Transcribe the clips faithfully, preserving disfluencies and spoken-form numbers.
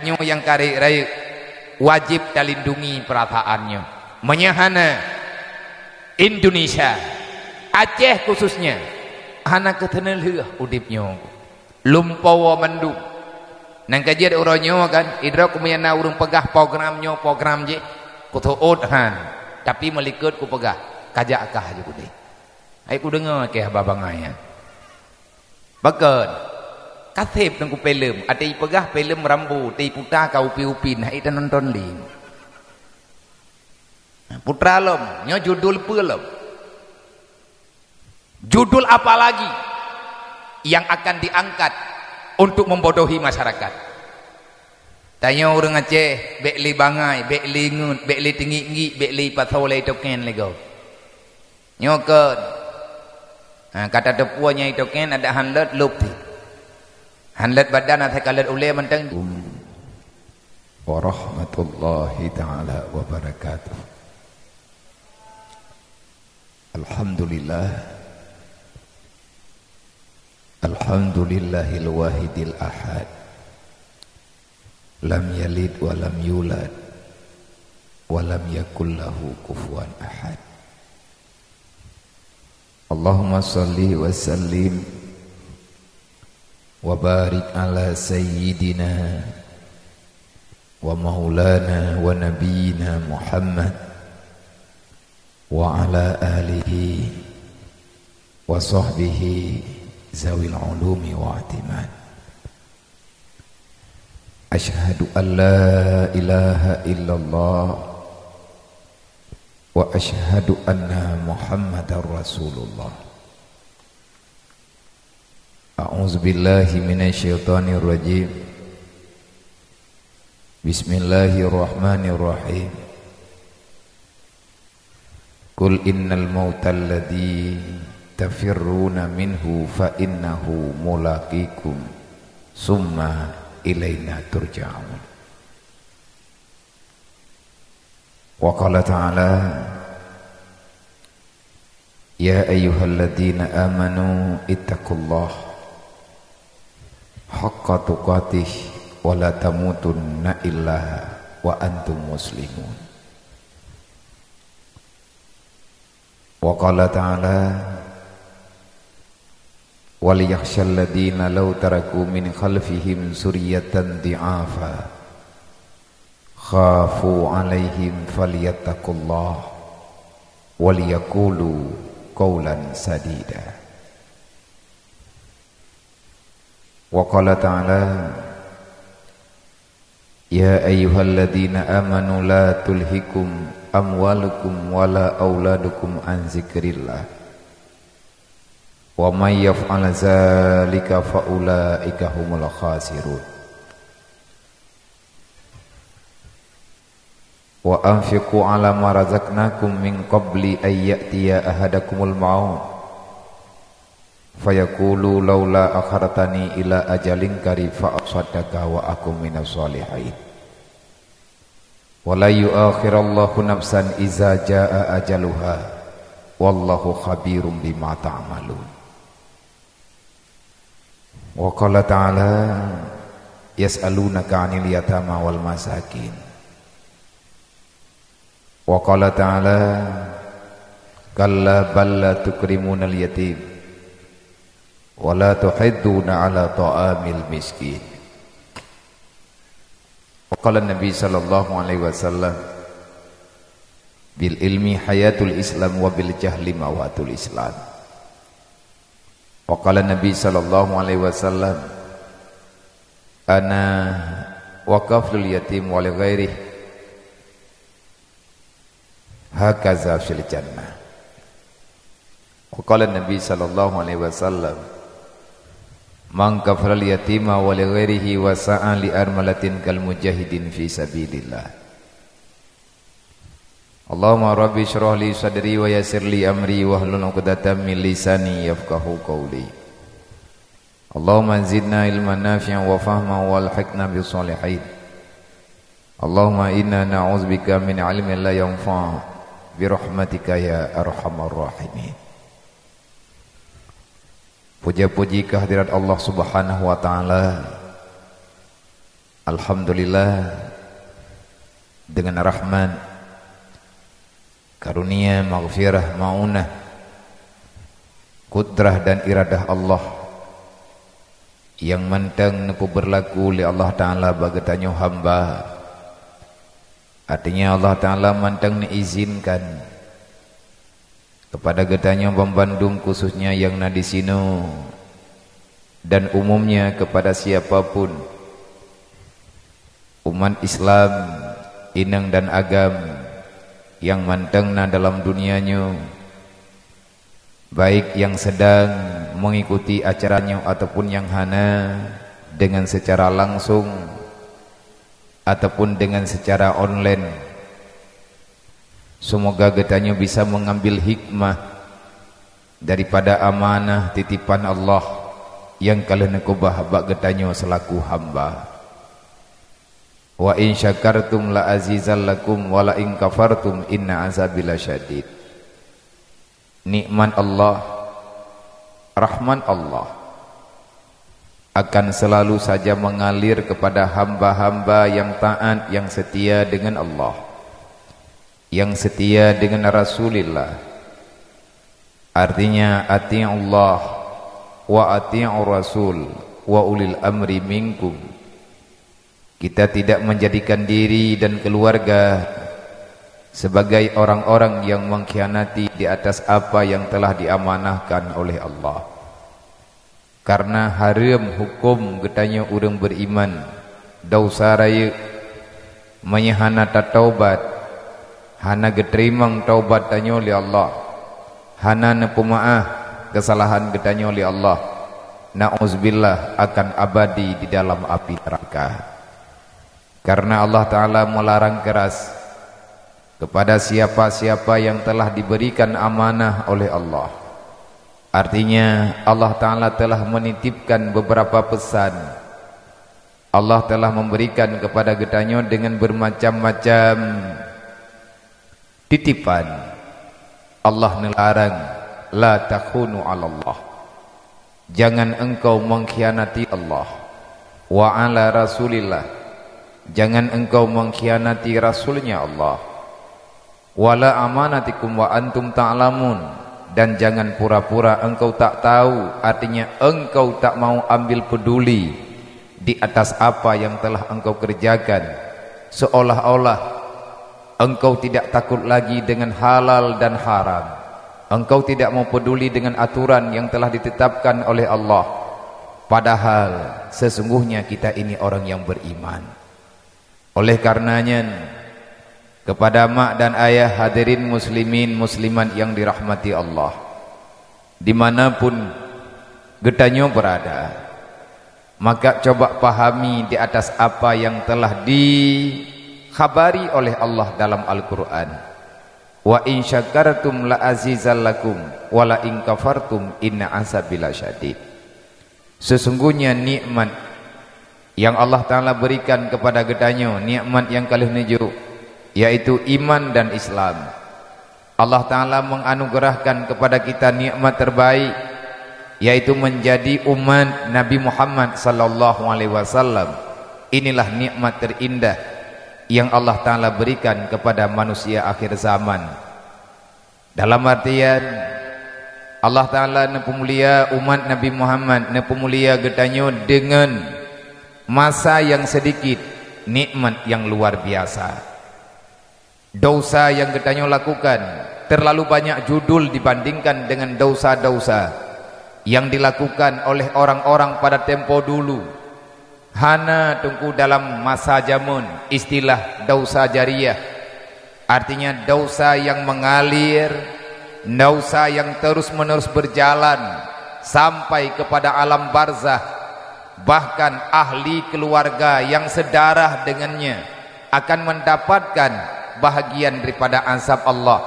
Nyoe nyang ka rayeuk-rayeuk, wajéb talindungi peurasaan nyoe. Meunyoe hana, Indonesia, Aceh khususnya, hana keuteuneuh lheueh udeb nyoe. Lumpoe mandum. Nyang ka jeuet uroe nyoe kan, idroe keumuyan na ureuëng peugah program nyoe, program jih, kuteuôt han. Tapi meulikot kupeugah, kajak kah ju udeb. Hai kudeungoe keu haba bangai nyan. Pakon? Kaseb teungku filem, até ipeugah filem Rambo, até iputa ka upi-upi, nah, ita nonton lé. Putra lom, nyoe judul peue lom? Judul apa lagi yang akan diangkat untuk membodohi masyarakat? Tanyoe ureuëng Aceh, bék lé bangai, bék lé ngeut, bék lé teungiek-ngiek, bék lé ipasoe lé token lé gob. Nyoe kon. Ha, ka tateupeue nyang itoken adak han lôt lôb cit. Han lôt badan asai ka lôt ulée mantong. Warahmatullahi taala wabarakatuh. Alhamdulillah. Alhamdulillahil wahidil ahad. Lam yalid wa lam yulad, wa lam yakul lahu kufuwan ahad. Allahumma shalli wa sallim wa barik ala sayyidina wa maulana wa nabiyyina Muhammad wa ala alihi wa sahbihi zawil ulumi wa i'timad. Asyhadu an la ilaha illallah wa asyhadu anna Muhammadar Rasulullah. A'udzubillahi minasyaitonirrajim. Bismillahirrahmanirrahim. Qul innal mautal ladzi tafirruna minhu fa innahu mulaqikum, tsumma ilaina turja'un. Wa qala ta'ala, ya ayyuhalladzina amanu ittaqullaha haqqa tuqatih wa la tamutunna illa wa antum muslimun. Wa qala ta'ala, wal yakhshal ladzina law taraku min khalfihim dzurriyyatan dhi'afa khafu 'alaihim falyattaqullaha wal yaqulu qaulan sadida. Wa qala ta'ala, ya ayyuhalladzina amanu la tulhikum amwalukum wala auladukum an dzikrillah, wa may yaf'al dzalika fa ulaika humul khasirun. Wa anfiqu 'ala ma razaqnakum min qabli an ya'tiya ahadakumul maut fayaqulu laula akhartani ila ajalin qarib fa asaddaqa wa akun minas shalihin. Wa la yu'akhirallahu nafsan iza jaa ajaluha, wallahu khabirum bima ta'malun. Wa qala ta'ala, yas'alunaka 'anil yatama wal masakin. Wa qala ta'ala, kalla bal la tukrimunal yatim, wa la tuhadduna 'ala ta'amil miskin. Wa qala Nabi sallallahu alaihi wasallam, bil ilmi hayatul Islam wa bil jahli mawatul Islam. Wa qala Nabi sallallahu alaihi wasallam, ana wa kaflul yatim wa li ghairih hakaza fil jannah. Wa qala Nabi sallallahu alaihi wasallam, man kafalal yatima wa li ghairihi wa sa'a li armalatin kal mujahidin fi sabilillah. Allahumma rabbi shrah li sadri wa yassir li amri wahlul 'uqdatam min lisani yafqahu qawli. Allahumma zidna ilman nafi'an wa fahman wa alhiqna bis shalihin. Allahumma inna na'udzubika min ilmin la yanfa' bi rahmatika ya arhamar rahimin. Puja-puji kehadirat Allah Subhanahu wa taala. Alhamdulillah, dengan rahmat, karunia, maghfirah, maunah, kudrah dan iradah Allah nyang mantong neupeubeurlaku lé Allah Ta'ala bak geutanyoe hamba. Artinya Allah Ta'ala mantong neuizinkan kepada geutanyoe banmandum, khususnya nyang na disinoe, dan umumnya kepada siapa pun, umat Islam, inong dan agam nyang mantong na dalam dunia nyoe, baik nyang sedang mengikuti acara nyoe ataupun nyang hana, dengan secara langsung ataupun dengan secara online. Semoga geutanyoe bisa mengambil hikmah daripada amanah titipan Allah nyang ka lheueh neukeubah bak geutanyoe selaku hamba. "Wa in syakartum la azidannakum wa la in kafartum inna azabi lasyadid." Nikmat Allah, rahmat Allah akan selalu saja mengalir kepada hamba-hamba nyang taat, nyang setia dengan Allah, nyang setia dengan Rasulillah. Artinya, "Ati'ullah wa ati'ur rasul wa ulil amri minkum." Kita tidak menjadikan diri dan keluarga sebagai orang-orang yang mengkhianati di atas apa yang telah diamanahkan oleh Allah. Karena hareuem huköm geutanyoe ureuëng beriman, desya rayeuk, meunyoe hana tataubat, hana geuteurimong taubat tanyoe lé Allah, hana neupeumeuáh keusalahan geutanyoe lé Allah, na'uzubillah, akan abadi di dalam api neuraka. Karena Allah Ta'ala melarang keras kepada siapa-siapa yang telah diberikan amanah oleh Allah. Artinya, Allah Ta'ala telah menitipkan beberapa pesan. Allah telah memberikan kepada geutanyoe dengan bermacam-macam titipan. Allah neularang, "La takhunu 'alallah." Jangan engkau mengkhianati Allah. "Wa 'ala Rasulillah." Jangan engkau mengkhianati Rasulnya Allah. "Wa la amanatikum wa antum ta'lamun." Dan jangan pura-pura engkau tak tahu, artinya engkau tak mau ambil peduli di atas apa yang telah engkau kerjakan, seolah-olah engkau tidak takut lagi dengan halal dan haram. Engkau tidak mau peduli dengan aturan yang telah ditetapkan oleh Allah. Padahal sesungguhnya kita ini orang yang beriman. Oleh karenanya, kepada mak dan ayah, hadirin muslimin muslimat yang dirahmati Allah, di mana pun geutanyoe berada, maka coba pahami di atas apa yang telah dikhabari oleh Allah dalam Al-Quran. "Wa in syakartum la azidannakum, wa la in kafartum inna azabi lasyadid." Sesungguhnya nikmat yang Allah Ta'ala berikan kepada geutanyoe, nikmat yang ka lheueh neujok, yaitu iman dan Islam. Allah Ta'ala menganugerahkan kepada kita nikmat terbaik, yaitu menjadi umat Nabi Muhammad sallallahu alaihi wasallam. Inilah nikmat terindah yang Allah Ta'ala berikan kepada manusia akhir zaman. Dalam artian, Allah Ta'ala neupeumulia umat Nabi Muhammad, neupeumulia geutanyoe dengan masa yang sedikit, nikmat yang luar biasa. Desya yang geutanyoe lakukan terlalu banyak judul dibandingkan dengan desya-desya yang dilakukan oleh orang-orang pada tempo dulu. Hana teungku dalam masa jameun istilah desya jariyah, artinya desya yang mengalir, desya yang terus-menerus berjalan sampai kepada alam barzah. Bahkan ahli keluarga yang sedarah dengannya akan mendapatkan bahagian daripada azab Allah,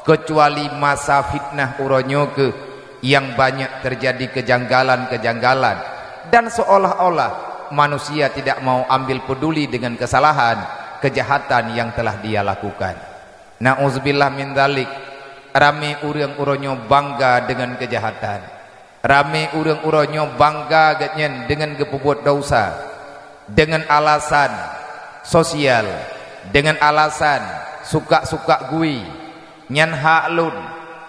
kecuali masa fitnah uroe nyoe keuh yang banyak terjadi kejanggalan-kejanggalan, dan seolah-olah manusia tidak mau ambil peduli dengan kesalahan, kejahatan yang telah dia lakukan. Na'udzubillah min dzalik. Ramé ureuëng uroe nyoe bangga dengan kejahatan. Ramé ureuëng uroe nyoe bangga geuhnyan dengan geupeubuet desya. deungon alasan sosial, deungon alasan suka-suka gui, nyan hak lôn,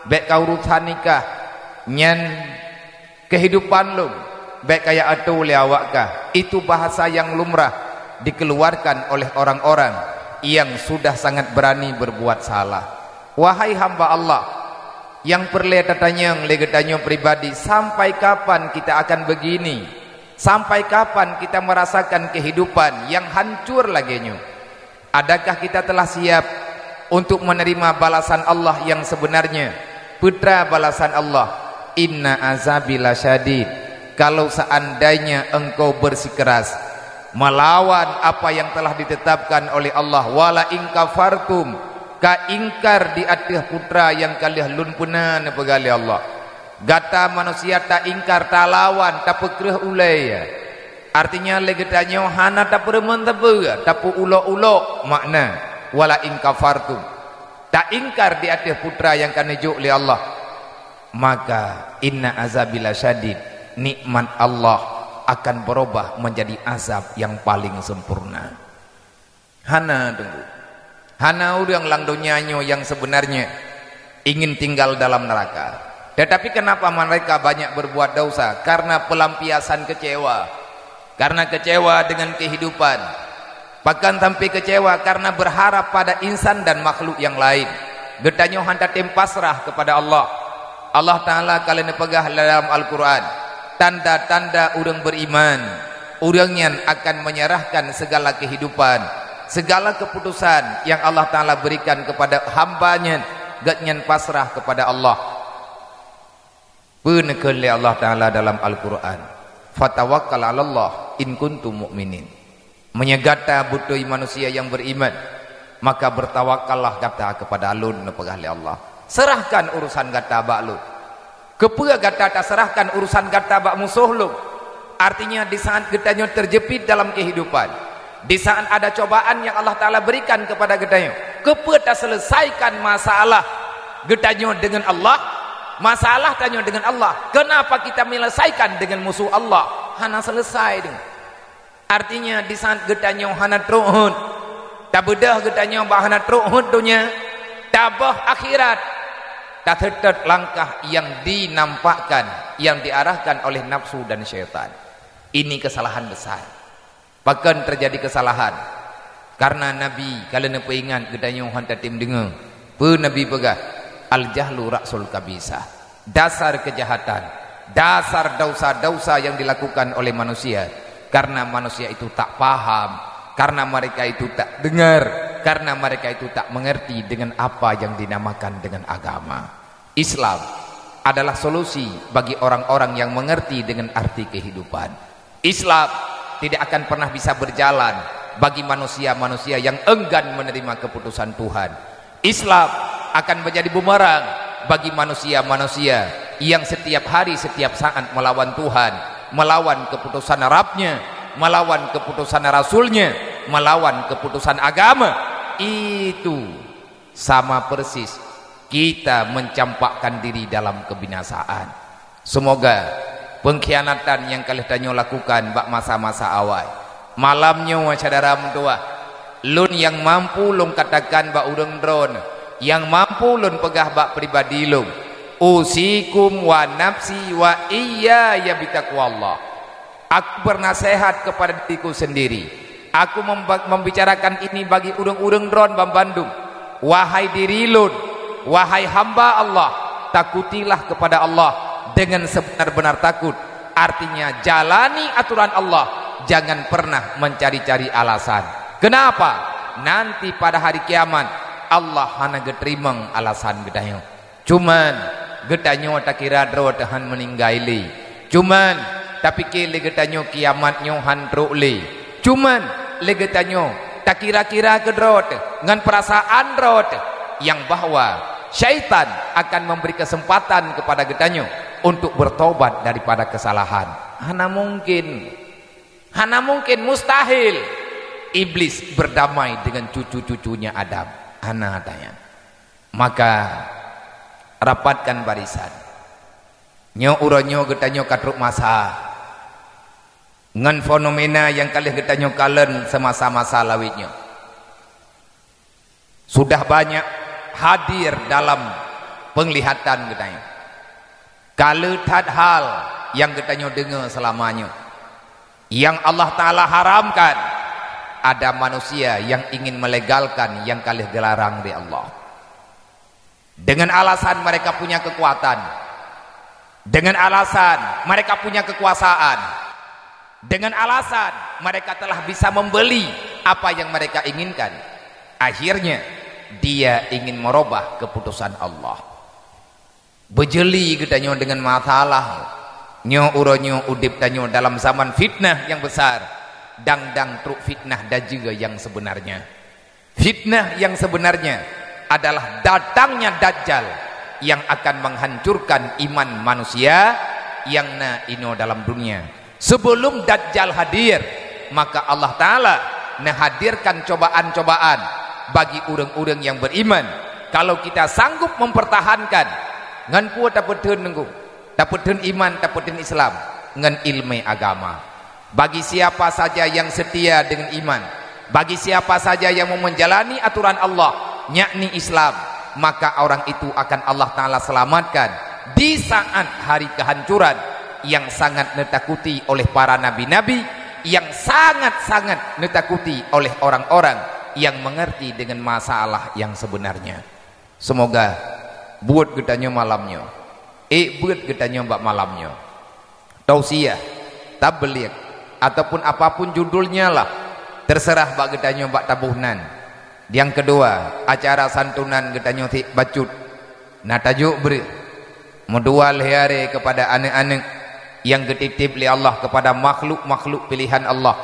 bék ka urusan nikah, nyan kehidupan lôn, bék ka jak atô lé awak kah. Itu bahasa yang lumrah dikeluarkan oleh orang-orang yang sudah sangat berani berbuat salah. Wahai hamba Allah, nyang peureulée tatanyong lé geutanyoe pribadi, sampai kapan kita akan begini? Sampai kapan kita merasakan kehidupan yang hancur lagée nyoe? Adakah kita telah siap untuk menerima balasan Allah yang sebenarnya? Peue teuma balasan Allah, "Inna azabi lasyadid." Kalau seandainya engkau bersikeras melawan apa yang telah ditetapkan oleh Allah, "Wala in kafartum," ka ingkar di ateueh peue teuma nyang ka lheueh lôn peuna neupeugah lé Allah. Gata manusia taingkar, talawan, tapeukreueh ulée. Artinya, lé geutanyoe hana tapeureumeun sapeue, tapeuulok-ulok makna, "Wala in kafartum." Taingkar di ateueh peue teuma nyang ka neujok lé Allah, maka, "Inna azabi lasyadid," nikmat Allah akan berubah menjadi azab yang paling sempurna. Hana teungku. Hana ureuëng lam donya nyoe nyang sebenarnya ingin tinggal dalam neraka. Tetapi kenapa mereka banyak berbuat dosa? Karena pelampiasan kecewa. Karena kecewa dengan kehidupan. Bahkan sampai kecewa karena berharap pada insan dan makhluk yang lain. Geutanyoe hana tatem pasrah kepada Allah. Allah Ta'ala ka lheueh neupeugah dalam Al-Quran, tanda-tanda ureuëng beriman, ureuëng nyan akan menyerahkan segala kehidupan, segala keputusan yang Allah Ta'ala berikan kepada hamba-Nya, gobnyan pasrah kepada Allah. Peue neukheun lé Allah Ta'ala dalam Al-Quran, "Fatawakkal 'alallah in kuntum mu'minin." Meunyoe gata beutôi manusia nyang beriman, maka bertawakallah gata kepada Lôn, neupeugah lé Allah. Serahkan urusan gata bak Lôn. Keupeue gata taserahkan urusan gata bak musoh Lôn? Artinya, di saat geutanyoe terjepit dalam kehidupan, di saat ada cobaan yang Allah Ta'ala berikan kepada geutanyoe, keupeue taselesaikan masalah geutanyoe dengan Allah? Masalah tanyoe dengan Allah. Kenapa kita menyelesaikan dengan musuh Allah? Hana selesai deungon. Artinya, di saat geutanyoe hana trok hot, tabeudôh geutanyoe bak hana trok hot donya, tabôh akhirat, taseutôt langkah yang dinampakkan, yang diarahkan oleh nafsu dan syaitan. Ini kesalahan besar. Pakon terjadi kesalahan? Karena Nabi ka lheueh neupeuingat geutanyoe hana tatem deungoe. Peue Nabi peugah? "Al-jahlu ra'sul khabisah." Dasar kejahatan, dasar dosa-dosa yang dilakukan oleh manusia, karena manusia itu tak paham, karena mereka itu tak dengar, karena mereka itu tak mengerti dengan apa yang dinamakan dengan agama. Islam adalah solusi bagi orang-orang yang mengerti dengan arti kehidupan. Islam tidak akan pernah bisa berjalan bagi manusia-manusia yang enggan menerima keputusan Tuhan. Islam akan menjadi bumerang bagi manusia-manusia yang setiap hari, setiap saat melawan Tuhan, melawan keputusan Rabbnya, melawan keputusan Rasulnya, melawan keputusan agama. Itu sama persis kita mencampakkan diri dalam kebinasaan. Semoga pengkhianatan nyang ka lheueh tanyoe lakukan bak masa-masa awai, malam nyoe, syedara meutuwah, lôn nyang mampu lôn katakan bak ureuëng droe, nyang mampu lôn peugah bak pribadi lôn, "Usikum wa nafsi wa iyaya bitaqwallah." Aku bernasehat kepada diriku sendiri. Aku memba-, membicarakan ini bagi ureuëng-ureuëng droe banmandum. Wahai diri lôn, wahai hamba Allah, takutilah kepada Allah dengan sebenar-benar takut. Artinya, jalani aturan Allah, jangan pernah mencari-cari alasan. Kenapa? Nanti pada hari kiamat, Allah hana geuteurimong alasan geutanyoe. Cuman, geutanyoe takira droe teuh han meuninggai lé. Cuman, tapike lé geutanyoe kiamat nyoe han trok lé. Cuman, lé geutanyoe takira-kira keu droe teuh ngon peurasaan droe teuh nyang bahwa syaitan akan memberi kesempatan kepada geutanyoe untuk bertobat daripada kesalahan. Hana mungkin. Hana mungkin, mustahil Iblis berdamai dengan cucu-cucunya Adam. Hana tanya. Maka, rapatkan barisan. Nyoe uroe nyoe geutanyoe ka trok masa. Ngon fenomena nyang ka lheueh geutanyoe kalon semasa-masa lawét nyoe, sudah banyak hadir dalam penglihatan geutanyoe. Ka le that hal nyang geutanyoe deungoe seulama nyoe. Nyang Allah Ta'ala haramkan, ada manusia yang ingin melegalkan nyang ka lheueh geularang lé Allah. Dengan alasan mereka punya kekuatan, dengan alasan mereka punya kekuasaan, dengan alasan mereka telah bisa membeli apa yang mereka inginkan. Akhirnya, dia ingin merubah keputusan Allah. Beujeli geutanyoe deungon masalah. Nyoe uroe nyoe udeb tanyoe dalam zaman fitnah nyang besar. Dang-dang trok fitnah dajjal nyang sebenarnya. Fitnah nyang sebenarnya adalah datangnya dajjal yang akan menghancurkan iman manusia nyang na inoe dalam dunia. Sebelum dajjal hadir, maka Allah Ta'ala neuhadirkan cobaan-cobaan bagi ureuëng-ureuëng nyang beriman. Kalau kita sanggup mempertahankan, ngon peue tapeutheun nunggu, tapeutheun iman, tapeutheun Islam, ngon ileumé agama. Bagi siapa saja yang setia dengan iman, bagi siapa saja yang mau menjalani aturan Allah, yakni Islam, maka orang itu akan Allah Ta'ala selamatkan di saat hari kehancuran yang sangat neutakuti oleh para nabi-nabi, yang sangat-sangat neutakuti oleh orang-orang yang mengerti dengan masalah yang sebenarnya. Semoga buet geutanyoe malam nyoe, ék buet geutanyoe bak malam nyoe, tausiah, tabligh, ataupun apapun judulnya lah, terserah bak geutanyoe bak taboh nan. Nyang keudua, acara santunan geutanyoe sik bacut na tajok breueh. Meudua lhée aré keupada aneuëk-aneuëk nyang geutitép lé Allah keupada makhluk-makhluk pilihan Allah.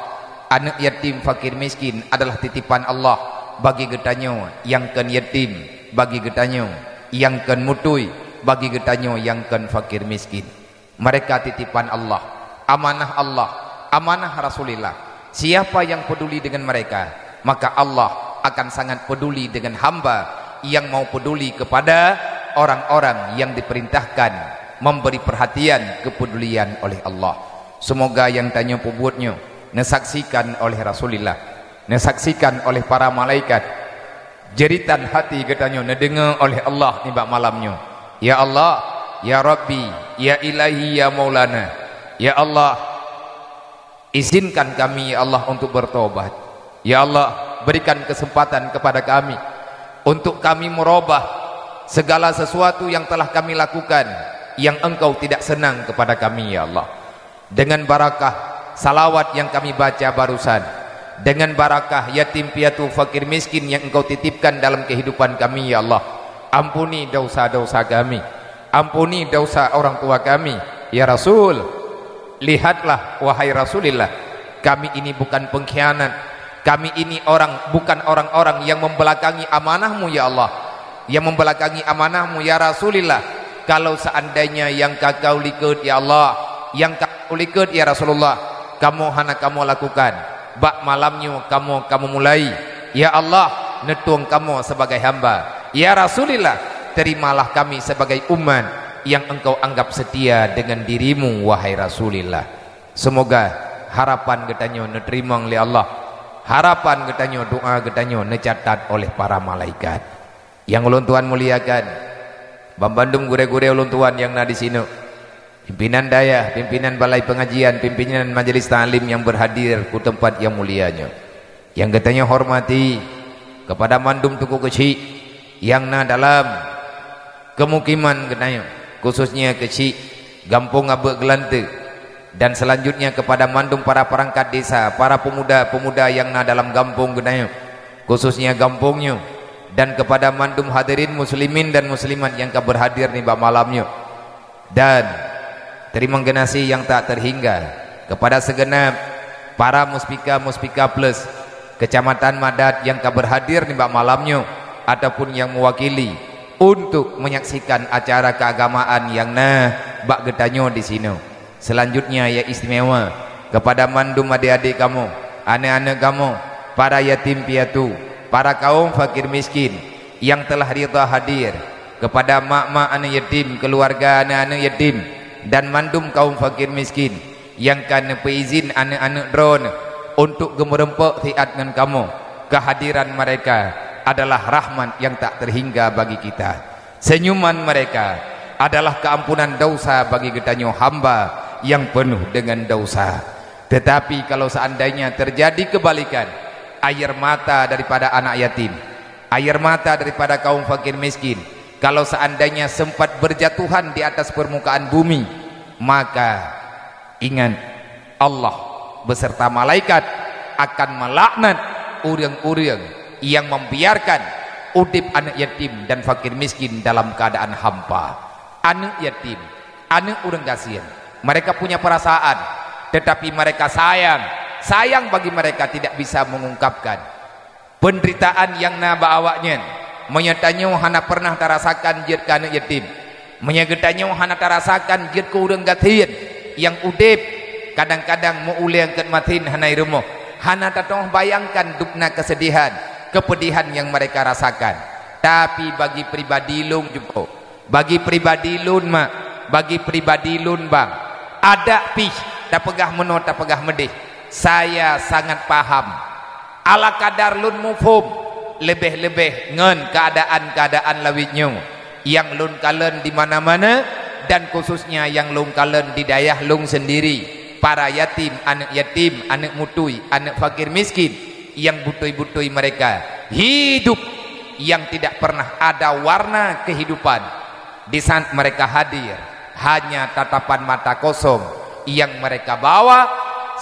Aneuëk yatim, fakir miskin adalah titipan Allah bagi geutanyoe nyang kon yatim, bagi geutanyoe nyang kon mutui, bagi geutanyoe nyang kon fakir miskin. Mereka titipan Allah, amanah Allah, amanah Rasulullah. Siapa yang peduli dengan mereka, maka Allah akan sangat peduli dengan hamba yang mau peduli kepada orang-orang yang diperintahkan memberi perhatian kepedulian oleh Allah. Semoga nyang tanyoe peubuet nyoe neusaksikan oleh Rasulullah, neusaksikan oleh para malaikat. Jeuritan hati geutanyoe neudeungoe oleh Allah nibak malam nyoe. Ya Allah, ya Rabbi, ya Ilahi, ya Maulana. Ya Allah, izinkan kami, ya Allah, untuk bertobat. Ya Allah, berikan kesempatan kepada kami untuk kami merubah segala sesuatu yang telah kami lakukan yang Engkau tidak senang kepada kami, ya Allah. Dengan barakah salawat yang kami baca barusan, dengan barakah yatim piatu, fakir miskin yang Engkau titipkan dalam kehidupan kami, ya Allah, ampuni dosa-dosa kami, ampuni dosa orang tua kami, ya Rasul. Lihatlah, wahai Rasulullah, kami ini bukan pengkhianat, kami ini orang, bukan orang-orang yang membelakangi amanah-Mu, ya Allah, yang membelakangi amanah-Mu, ya Rasulullah. Kalau seandainya nyang ka kau likot, ya Allah, nyang ka kau likot, ya Rasulullah, kamoe hana kamoe lakukan, bak malam nyoe kamoe, kamoe mulai. Ya Allah, neutueng kamoe sebagai hamba. Ya Rasulullah, terimalah kami sebagai umat yang Engkau anggap setia dengan diri-Mu, wahai Rasulullah. Semoga harapan geutanyoe neuteurimong lé Allah. Harapan geutanyoe, doa geutanyoe neucatat oleh para malaikat. Nyang ulôn tuan muliakan, banmandum gurée-gurée ulôn tuan nyang na disinoe, pimpinan dayah, pimpinan balai pengajian, pimpinan majelis taklim nyang berhadir u teumpat nyang mulia nyoe. Nyang geutanyoe hormati, kepada mandum teungku keuchik nyang na dalam kemukiman geutanyoe, khususnya keuchik Gampông Abeuek Geulante, dan selanjutnya kepada mandum para perangkat desa, para pemuda-pemuda nyang na dalam gampông geutanyoe, khususnya gampông nyoe, dan kepada mandum hadirin muslimin dan muslimat nyang ka berhadir nibak malam nyoe. Dan teurimong geunaséh nyang tak teuhingga kepada seugeunab para muspika-muspika plus Kecamatan Madat nyang ka berhadir nibak malam nyoe ataupun nyang meuwakili untuk menyaksikan acara keagamaan nyang na bak geutanyoe disinoe. Selanjutnya, nyang istimewa, kepada mandum adék-adék kamoe, aneuëk-aneuëk kamoe, para yatim piatu, para kaum fakir miskin nyang telah ridha hadir, kepada mak-mak aneuëk yatim, keuluwarga aneuëk-aneuëk yatim, dan mandum kaum fakir miskin nyang ka neupeuizin aneuëk-aneuëk droeneuh untuk geumeureumpok siat ngon kamoe. Kehadiran mereka adalah rahmat yang tak terhingga bagi kita. Senyuman mereka adalah keampunan dosa bagi geutanyoe hamba yang penuh dengan dosa. Tetapi kalau seandainya terjadi kebalikan, air mata daripada anak yatim, air mata daripada kaum fakir miskin, kalau seandainya sempat berjatuhan di atas permukaan bumi, maka ingat, Allah beserta malaikat akan melaknat ureuëng-ureuëng yang membiarkan udeb aneuëk yatim dan fakir miskin dalam keadaan hampa. Aneuëk yatim, aneuëk ureuëng gasien, mereka punya perasaan, tetapi mereka sayang. Sayang bagi mereka tidak bisa mengungkapkan. Peunderitaan nyang na bak awaknyan, meunyoe tanyoe hana pernah tarasakan jeuet keu aneuëk yatim, meunyoe geutanyoe hana tarasakan jeuet keu ureuëng gasien nyang udeb, kadang-kadang meu-ulée eungkôt masin hana i rumoh, hana tatoh bayangkan dubna keusedihan, keupeudihan nyang mereka rasakan. Tapi bagi pribadi lôn jumpo, bagi pribadi lôn mak, bagi pribadi lôn bang, adak pih tapeugah meunoe tapeugah meudeh, saya sangat paham. Ala kadar lôn muphom, leubeh-leubeh ngon keuadaan-keuadaan lawét nyoe nyang lôn kalon di mana-mana, dan khususnya nyang lôn kalon di dayah lôn seundiri, para yatim, aneuëk yatim, aneuëk mutui, aneuëk fakir miskin, nyang butôi-butôi mereka hidup yang tidak pernah ada warna kehidupan. Di saat mereka hadir, hanya tatapan mata kosong yang mereka bawa,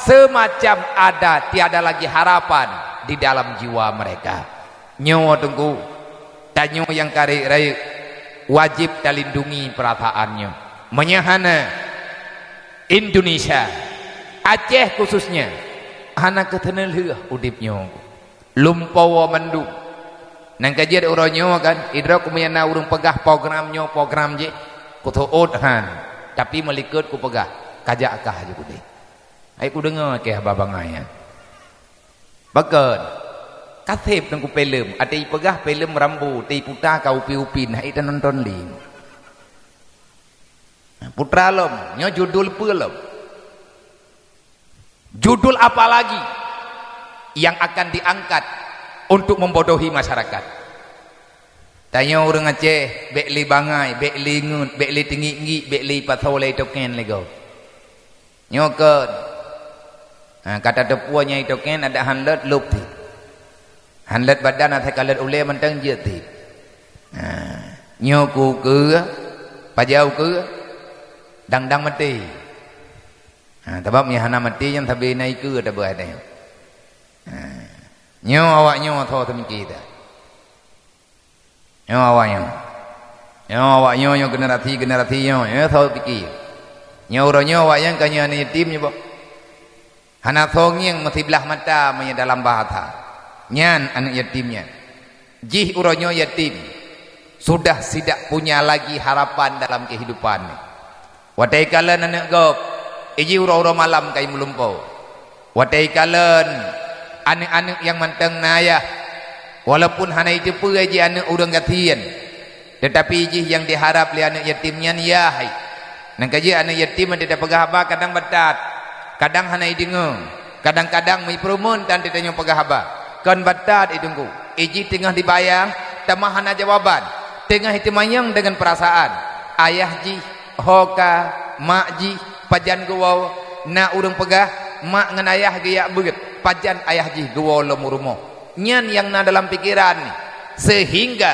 semacam ada tiada lagi harapan di dalam jiwa mereka. Nyoe Teungku, tanyoe nyang ka rayeuk-rayeuk, wajéb talindungi peurasaan nyoe. Meunyoe hana, Indonesia, Aceh khususnya, hana keuteuneuh lheueh udeb nyoe. Lumpoe mandum. Nyan ka jeuet uroe nyoe kan, idroe keumuyan na ureuëng peugah program nyoe, program jih, kuseuôt han. Tapi meulikot kupeugah, kajak kah ju udeb. Hai kudeungoe keu haba bangai nyan. Pakon? Kaseb Teungku filem, até ipeugah filem Rambo, até iputa ka upi-upi, nah, ita nonton lé. Putra lom, nyoe judul peue lom? Judul apa lagi yang akan diangkat untuk membodohi masyarakat? Tanyoe ureuëng Aceh, bék lé bangai, bék lé ngeut, bék lé teungiek-ngiek, bék lé ipasoe lé itoken lé gob. Nyoe kon. Ha, ka tateupeue nyang itoken adak han lôt lôb cit. Han lôt badan asai ka lôt ulée mantong jeuet cit. Ha, nyoe ku keue, pajoh keue, dang-dang maté. Ha, sabab nyang hana maté nyan sabe na ikeue tabeuh nyoe. Ha, nyoe awak nyoe soe teumiki that. Nyoe awak nyoe. Nyoe awak nyoe, nyoe generasi-generasi nyoe, nyoe soe pike. Nyoe uroe nyoe awak nyan ka nyoe aneuëk yatim nyoe boh. Hana soe ngieng meusiblah mata meunyoe dalam bahasa. Nyan aneuëk yatim nyan. Jih uroe nyoe yatim, sudah tidak punya lagi harapan dalam kehidupan. Watée ikalon aneuëk gob, iji uroe-uroe malam ka imeulumpoe. Watée ikalon aneuëk-aneuëk nyang mantong na ayah, walaupun hana iteupeue jih aneuëk ureuëng gasien, tetapi jih nyang diharab lé aneuëk yatim nyan yah hai. Nyan ka jeuet aneuëk yatim watée tapeugah haba kadang batat, kadang hana ideungoe, kadang-kadang meuipeureumeun tan tanyoe peugah haba. Kon batat i Teungku, iji teungoh dibayang, teuma hana jawaban, teungoh iteumanyong deungon peurasaan. Ayah jih, ho ka, mak jih, pajan geuwoe, na ureuëng peugah, mak ngon ayah geujak beuet, pajan ayah jih geuwoe lom u rumoh. Nyan nyang na dalam pikeran, sehingga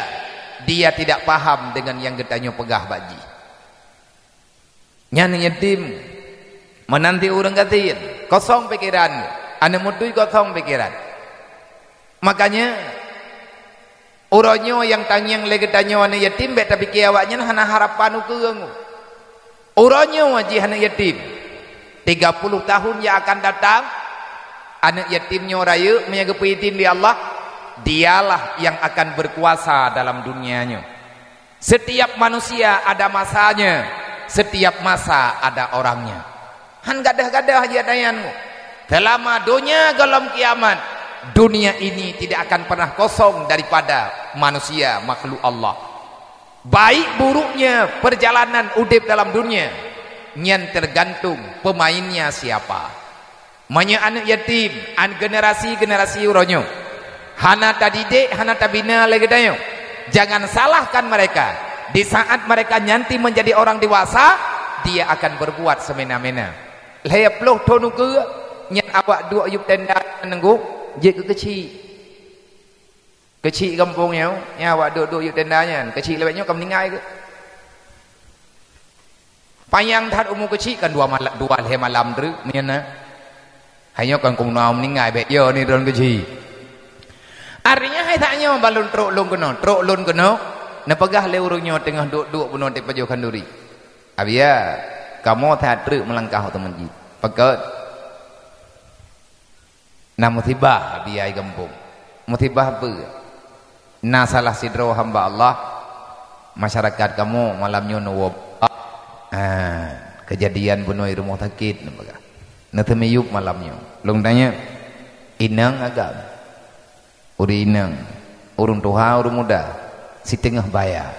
dia tidak paham deungon nyang geutanyoe peugah bak jih. Nyan yatim, meunan di ureuëng gasien, kosong pikeran, aneuëk mutui kosong pikeran. Makanya, uroe nyoe nyang tangieng lé geutanyoe aneuëk yatim, bék tapike awak nyan hana harapan ukeue. Uroe nyoe jih aneuëk yatim, tiga puluh tahun yang akan datang, aneuëk yatim nyoe rayeuk meunyoe geupeuidin lé Allah, dialah yang akan berkuasa dalam dunia nyoe. Setiap manusia ada masanya, setiap masa ada orangnya. Han gadôh-gadôh jih tanyan mu. Selama donya gohlom kiamat, dunia ini tidak akan pernah kosong daripada manusia, makhluk Allah. Baik buruknya perjalanan udeb dalam dunia, Nyan tergantung pemainnya siapa. Meunyoe aneuk yatim, an-, generasi-generasi uroe nyoe hana tadidik, hana tabina lé geutanyoe, jangan salahkan mereka. Di saat mereka nanti menjadi orang dewasa, dia akan berbuat semena-mena. Lhée ploh thon ukeue, nyan awak duek yup tenda nyan neunggu, jeuet keu keuchik. Keuchik gampông nyoe, nyang awak duek-duek yup tenda nyan, keuchik lawét nyoe ka meuninggai keuh. Panyang that umu keuchik kan dua mala-, dua lhée malam treuk meunyoe na. Hai nyoe kan kong na meuninggai bék yo ni droen keuchik. Artinya hai that nyoe ban lôn trok lôn keunoe, trok lôn keunoe, neupeugah lé ureuëng nyoe teungoh duek-duek bunoe di pajoh khanduri. Abiya, kamoe that treuk meulangkah u teumeuji. Pakon? Na musibah, abiya, i gampông. Musibah peue? Na salah sidroe hamba Allah, masyarakat kamoe malam nyoe neuwoe. Ah, keujadian bunoe i rumoh sakét neupeugah. Neuteumiyueb malam nyoe. Lôn tanyong, inong agam? Ureuëng inong, ureuëng tuha, ureuëng muda, siteungoh baya.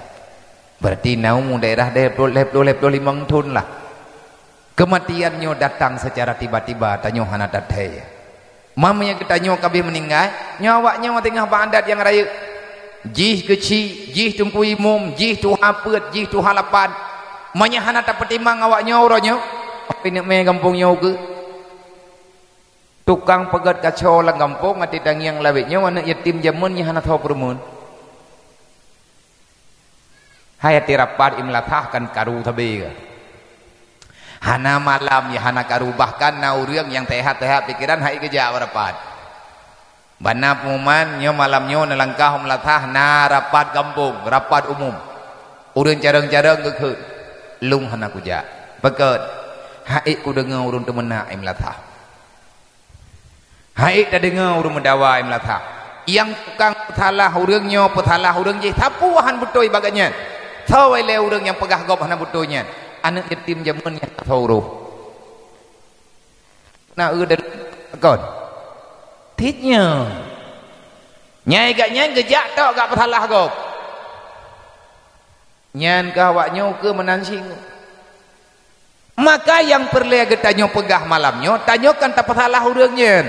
Berarti na umu daerah lhée ploh, lhée ploh, lhée ploh limong thon lah. Keumatian nyoe datang seucara tiba-tiba, tanyoe hana tathée. Meunyoe geutanyoe ka abéh meuninggai, nyoe awak nyoe teungoh bak adat nyang rayeuk. Jih keuchik, jih teungku imum, jih tuha peuet, jih tuha lapan. Meunyoe hana tapeutimang awak nyoe uroe nyoe, pineuk mé gampông nyoe ukeue. Tukang peugét kaco lam gampông até tangieng lawét nyoe aneuk yatim jameun nyang hana tho peureumeun. Hai até rapat i meulasah kan karu sabe ka. Hana malam nyang hana karu, bahkan na ureuëng nyang teuhat-teuhat pikeran hai geujak bak rapat. Bak na peumuman nyoe malam nyoe neulangkah u meulasah na rapat gampông, rapat umum. Ureuëng carông-carông geukheun, lôn hana kujak. Pakon? Hai kudeungoe ureuëng teumeunak i meulasah. Hai tadeungoe ureuëng meudawa i meulasah. Nyang tukang peusalah ureuëng nyoe, peusalah ureuëng jih, sapeue han beutôi bak gobnyan. Soe lé ureuëng nyang peugah gob hana beutôi nyan? Aneuk yatim jameun nyang ka soe roh. Na eu dan kon. Tiep nyoe. Nyai gobnyan geujak tok gak peusalah gob. Nyan keuh awak nyoe ukeue meunan singoh. Maka nyang peureulée geutanyoe peugah malam nyoe, tanyoe kan tapeusalah ureuëng nyan.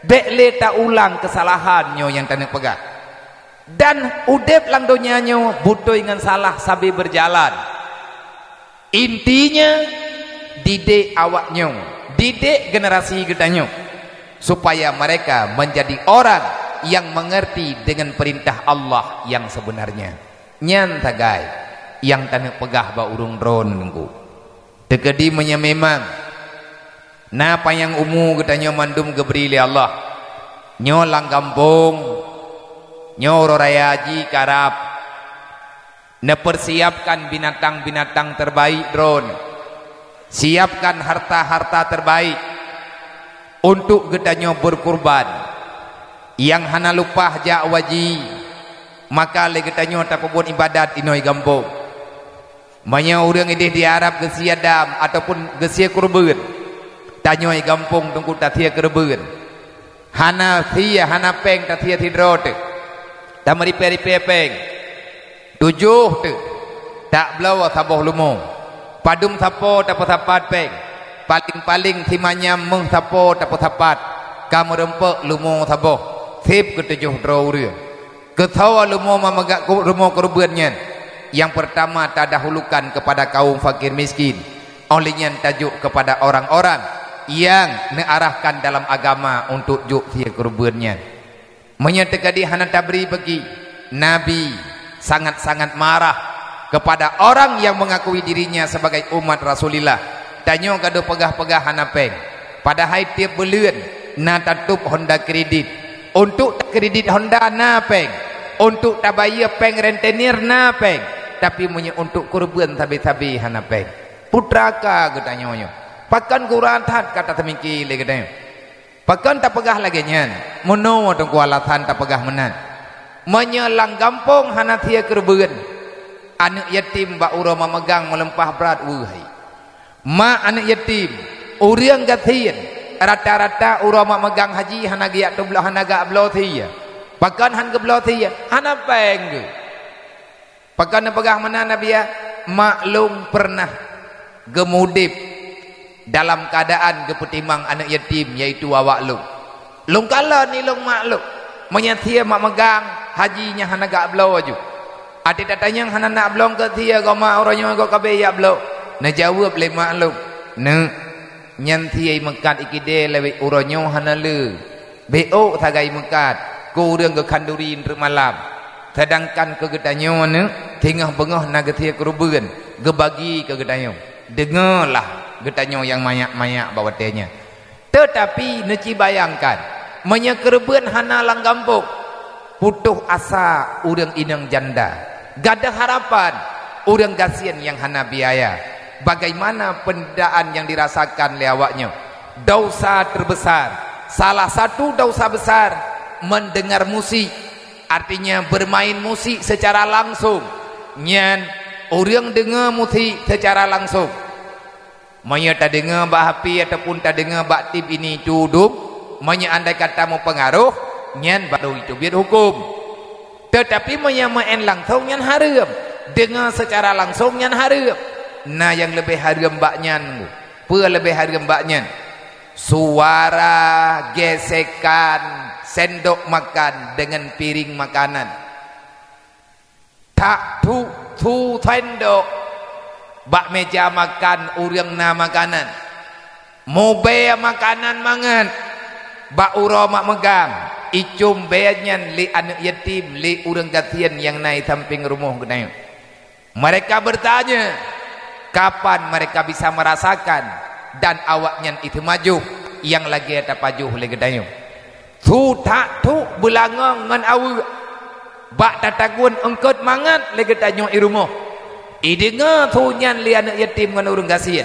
Bék lé taulang keusalahan nyoe nyang taneuk peugah. Dan udeb lam donya nyoe beutôi ngon salah sabe beujalan. Intinya, didik awak nyoe, didik generasi geutanyoe, supaya mereka menjadi orang yang mengerti dengan perintah Allah yang sebenarnya. Nyan sagai nyang taneuk peugah bak ureuëng droeneuh nunggu. Teukeudi meunyoe memang na panyang umu geutanyoe mandum geubri lé Allah, nyoe lam gampông, nyoe uroe raya ji karab, neupeusiapkan binatang-binatang terbaik droeneuh, siapkan harta-harta terbaik untuk geutanyoe beurekurban. Nyang hana leupah jak u haji, maka lé geutanyoe tapeubuet iébadat inoe gampông. Meunyoe ureuëng ideh di Arab geusie dam ataupun geusie keureubeuen, tanyoe gampông teungku tasie keureubeuen. Hana sie, hana péng tasie sidroe teuh. Tameuripée-ripée péng. Tujoh teuh, tabloe saboh lumo. Padum sapo tapeusapat péng. Paleng-paleng simanyam méuh sapo tapeusapat. Ka meurumpok lumo saboh. Seb keu tujoh droe ureuëng. Keusoe lumo mameuga-, lumo keureubeuen nyan? Nyang peurtama tadahulukan keupada kaum fakir miskin. Óh lheueh nyan tajok keupada orang-orang nyang neuarahkan dalam agama untuk jok sie keureubeuen nyan. Meunyoe teukeudi hana tabri bagi, Nabi sangat-sangat marah kepada orang yang mengakui dirinya sebagai umat Rasulillah. Tanyoe gadoh peugah-peugah hana péng, padahai tieb buleuen na tatôb honda kredit. Untuk takredit honda na péng, untuk tabayeue péng rentenir na péng, tapi meunyoe untuk keureubeuen sabe-sabe hana péng. Putraka geutanyoe nyoe, pakon gura that ka taseumiki lé geutanyoe? Pakon tapeugah lagée nyan? Meunoe teungku alasan tapeugah meunan. Meunyoe lam gampông hana sie keureubeuen, aneuk yatim bak uroe mameugang meulimpah brat weueh hai. Mak aneuk yatim, ureuëng gasien, rata-rata uroe mameugang haji hana geujak tubloe, hana geubloe sie. Pakon han geubloe sie? Hana péng geuh. Pakon neupeugah meunan Nabi ya? Mak lôn pernah Geumudeb dalam keuadaan geupeutimang aneuk yatim, yaitu awak lôn. Lôn kalon ilôn mak lôn. Meunyoe sie mak meugang, haji nyang hana gak bloe ju. Até tatanyong hana nak bloe keu sie, goe mak uroe nyoe goe ka bèk jak bloe. Neujaweueb lé mak lôn, "Neuk, nyan sie meukat ikidée lawét uroe nyoe hana le." Bèk ôk sagai meukat keu ureuëng geukhanduri treuk malam. Seudangkan keu geutanyoe, neuk, singoh beungoh na geusie keureubeuen geubagi keu geutanyoe. Deungoe lah geutanyoe nyang manyak-manyak bak watée nyan. Teutapi neuci bayangkan, meunyoe keureubeuen hana lam gampông, putôh asa ureuëng inong janda, gadôh harapan ureuëng gasien nyang hana biaya. Bagaimana penderitaan yang dirasakan lé awaknyoe? Dosa terbesar, salah satu dosa besar, mendengar musik, artinya bermain musik secara langsung. Nyan, ureuëng deungoe musik secara langsung. Meunyoe tadeungoe bak H P ataupun tadeungoe bak tip ini itu udum, meunyoe andai kata meupeungaroh, nyan baru itu biet huköm. Teutapi meunyoe meu'en langsong, nyan hareuem. Deungoe seucara langsong, nyan hareuem. Na nyang leubeh hareuem bak nyan. Peue leubeh hareuem bak nyan? Suara gesekan sendok makan dengan piring makanan. Tak tu, tu sendok bak meja makan ureuëng na makanan. Mubée makanan mangat bak uroe mak meugang, icöm bée nyan lé aneuk yatim, lé ureuëng gasien nyang na i sampéng rumoh geutanyoe. Mereka bertanya, kapan mereka bisa merasakan dan awaknyan itu majoh nyang lagée tapajoh lé geutanyoe? Su that trok beulangöng ngon aweuek, bak tatagun eungkot mangat lé geutanyoe i rumoh. Ideungoe su nyan lé aneuk yatim ngon ureuëng gasien.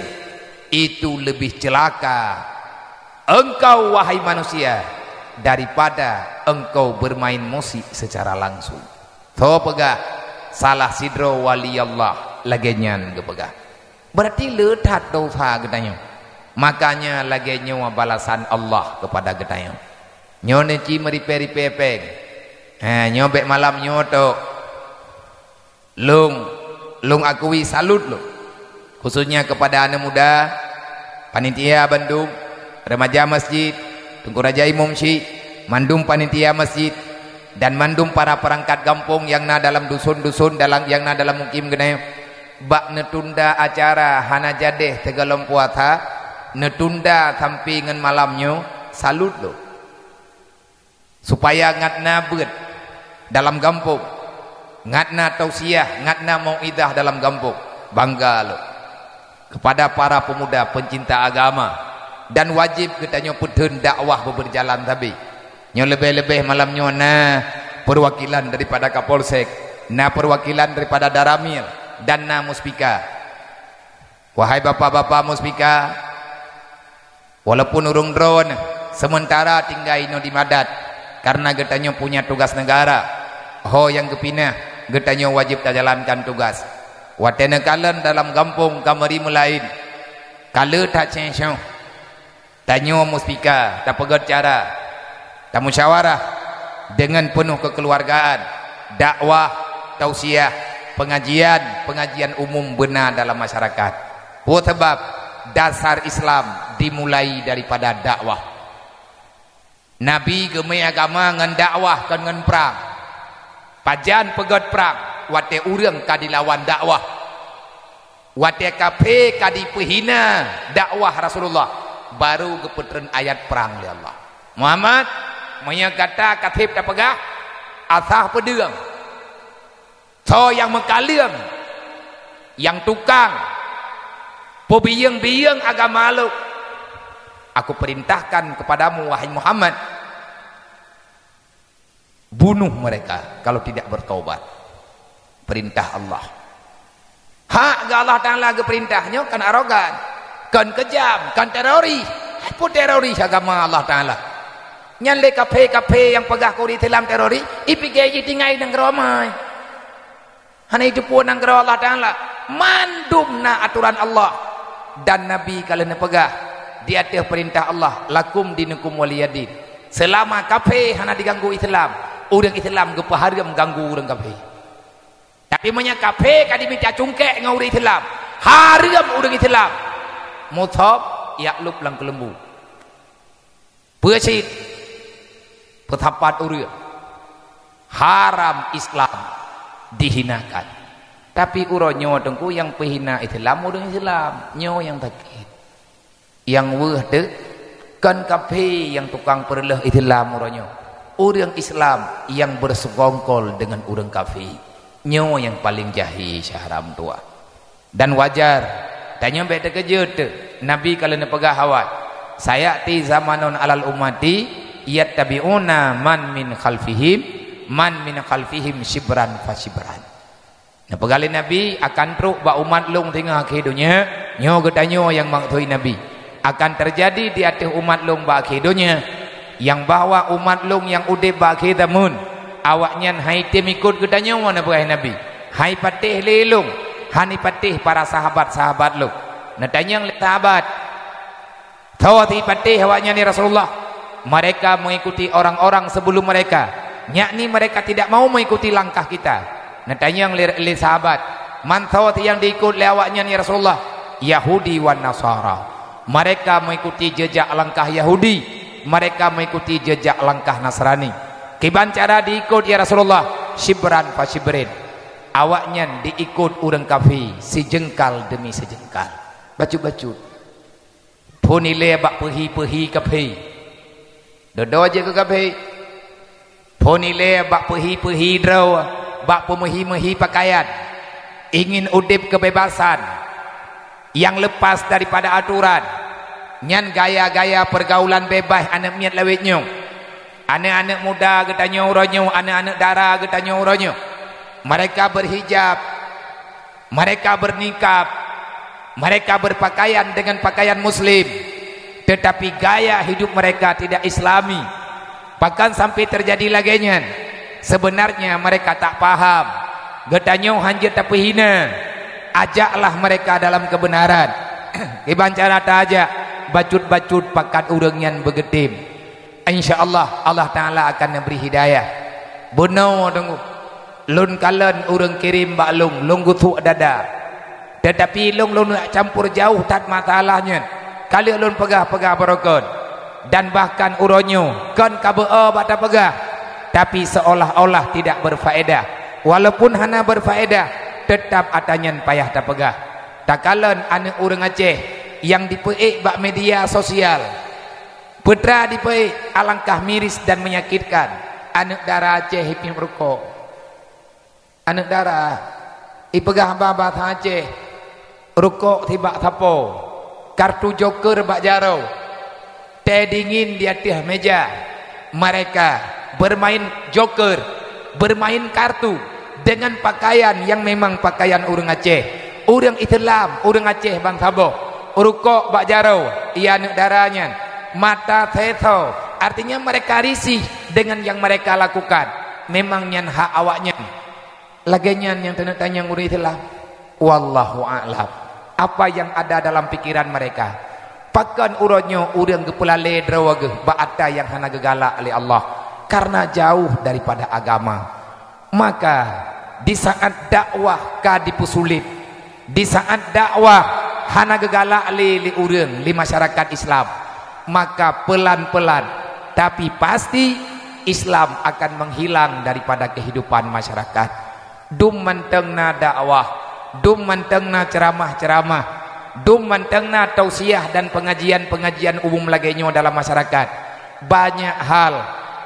Itu lebih celaka engkau, wahai manusia, daripada engkau bermain musik secara langsung. Soe peugah? Salah sidroe wali Allah lagée nyan geupeugah. Berarti le that dosa geutanyoe. Makanya lagée nyoe balasan Allah kepada geutanyoe. Nyoe neuci meuripée-ripée péng. Ha, nyoe bék malam nyoe tok. Lôn, lôn akui salut lôn. Khususnya kepada aneuk muda, panitia bandum, remaja masjid, teungku raja imum syik, mandum panitia masjid, dan mandum para perangkat gampông nyang na dalam dusun-dusun dalam nyang na dalam mukim geutanyoe. Bak neutunda acara hana jadeh sigohlom puasa, neutunda sampai ngon malam nyoe, salut lôn. Supaya ngat na beuet dalam gampông, ngat na tausiah, ngat na mauidhah dalam gampông, bangga lôn. Kepada para pemuda pencinta agama, dan wajéb geutanyoe peutheun dakwah beubeurjalan sabe. Nyoe leubeh-leubeh malam nyoe na peuwakilan daripada Kapolsek, na peuwakilan daripada Danramil, dan na muspika. Wahai bapak-bapak muspika, walaupun ureuëng droeneuh sementara tinggai inoe di Madat, karena geutanyoe punya tugas negara, ho nyang geupinah, geutanyoe wajéb tajalankan tugas. Watée neukalon dalam gampông ka meuri meulaén, ka le that céh-céh. Tanyoe muspika, tapeugét cara, tamusyawarah deungon peunoh keukeuluwargaan, dakwah, tausiah, pengajian, pengajian umum beuna dalam masyarakat. Peue sabab? Dasar Islam dimulai daripada dakwah. Nabi geumé agama ngon dakwah, kon ngon prang. Pajan peugét prang? Watée ureuëng ka dilawan dakwah. Watée kafé ka dipeuhina dakwah Rasulullah, baru geupeutreun ayat prang lé Allah. Muhammad, meunyoe gata ka seb tapeugah, asah peudeueng. Soe nyang meukaleueng, nyang tukang peubiyeueng-biyeueng agama lôn, aku perintahkan kepadamu, wahai Muhammad, bunuh mereka kalau tidak bertobat. Perintah Allah. Hak geu Allah Taala geuperintah nyoe kon arogan, kon keujam, kon teroris. Hai peue teroris agama Allah Taala? Nyan lé kafé-kafé nyang peugah keu ureuëng Islam teroris, ipike jih tinggai nanggroe amai. Hana jiteupeue nanggroe Allah Taala. Mandum na atoran Allah. Dan Nabi ka lheueh neupeugah di ateueh peurintah Allah, "Lakum dinukum waliyadin." Seulama kafé hana diganggu Islam, ureuëng Islam geupeuhareuem ganggu ureuëng kafé. Tapi meunyoe kafé ka jimita cungkék ngon ureuëng Islam, Hareuem ureuëng Islam musob jak lôb lam keuleumbu. Peue cit? Peusapat ureuëng. Haram Islam dihinakan. Tapi uroe nyoe teungku nyang peuhina Islam ureuëng Islam. Nyoe nyang sakét. Nyang weueh teuk, kon kafé nyang tukang peureuloh Islam uroe nyoe. Ureuëng Islam nyang beusekongkol deungon ureuëng kafé. Nyoe nyang paleng jahé syedara meutuwah. Dan wajar, tanyoe bék teukeujot teuk. Nabi ka lheueh neupeugah awai, "Sayati zamanun alal ummati yattabi'una man min khalfihim, man min khalfihim shibran fa shibran." Neupeugah lé Nabi, "Akan trok bak umat lôn teungoh akhé donya," nyoe geutanyoe nyang maksui Nabi, "akan teujadi di ateueh umat lôn bak akhé donya, nyang bahwa umat lôn nyang udeb bak akhé zameun, awaknyan han item ikot geutanyoe," neupeugah Nabi, "han ipatéh lé lôn, han ipatéh para sahabat-sahabat lôn." Neutanyong lé sahabat, "Soe ipatéh awaknyan, ya Rasulullah?" "Mereka mengikuti orang-orang sebelum mereka, yakni mereka tidak mau mengikuti langkah kita." Neutanyong lé, lé sahabat, "Man soe nyang diikot lé awaknyan, ya Rasulullah?" "Yahudi wan Nasara." "Mereka mengikuti jejak langkah Yahudi, mereka mengikuti jejak langkah Nasrani." "Kiban cara diikot, ya Rasulullah?" "Shibran fa shibrin." Awaknyan diikot ureuëng kafé sijeungkal deumi sijeungkal. Bacut-bacut. Phon ilée bak peuhi-peuhi kafé. Dodo jeuet keu kafé. Phon ilée bak peuhi-peuhi droe, bak peumeuhi-meuhi peukayan. Ingin udeb keubebasan nyang leupas daripada atoran. Nyan gaya-gaya peurgaulan beubaih aneuëk miet lawét nyoe. Aneuëk-aneuëk muda geutanyoe uroe nyoe, aneuëk-aneuëk dara geutanyoe uroe nyoe. Mereka berhijab, mereka bernikab, mereka berpakaian dengan pakaian muslim, tetapi gaya hidup mereka tidak islami. Bahkan sampai terjadi lagée nyan, sebenarnya mereka tak paham. Geutanyoe hanjeuet tapeuhina. Ajaklah mereka dalam kebenaran. Kiban cara taajak, bacut-bacut pakat ureuëng nyan beugeutem. Insya Allah, Allah Taala akan neubri hidayah. Bunoe teungku, lôn kalon ureuëng kirém bak lôn, lôn geusuek dada. Teutapi lôn, lôn neuk campur jauh that masalah nyan. Ka lheueh lôn peugah-peugah beurukon. Dan bahkan uroe nyoe kon ka beu-o bak tapeugah, tapi seolah-olah tidak berfaedah. Walaupun hana berfaedah, teutap ata nyan payah tapeugah. Takalon aneuëk ureuëng Aceh nyang dipeuék bak media sosial. Peue teuma dipeuék, alangkah miris dan menyakitkan. Aneuëk dara Aceh ipiep rukok. Aneuëk dara ipeugah haba bahasa Aceh, rukok sibak sapo, kartu joker bak jaroe, teh dingin di ateueh meja. Mereka bermain joker, bermain kartu dengan pakaian yang memang pakaian ureuëng Aceh. Ureuëng Islam, ureuëng Aceh ban saboh, rukok bak jaroe, iya aneuëk dara nyan, mata seutôt, artinya mereka risih dengan yang mereka lakukan. Memang nyan hak awaknyan. Lagée nyan nyang taneuk tanyong ureuëng Islam. Wallahu a'lam. Apa yang ada dalam pikiran mereka? Pakon uroe nyoe ureuëng geupeulalée droe geuh bak ata nyang hana geugalak lé Allah karena jauh daripada agama. Maka, di saat dakwah ka dipeusulit, di saat dakwah hana geugalak lé, lé ureuëng, lé masyarakat Islam, maka pelan-pelan tapi pasti Islam akan menghilang daripada kehidupan masyarakat. Dum mantong na dakwah, dum mantong na ceramah-ceramah, dum mantong na tausiah dan pengajian-pengajian umum lagée nyoe dalam masyarakat, banyak hal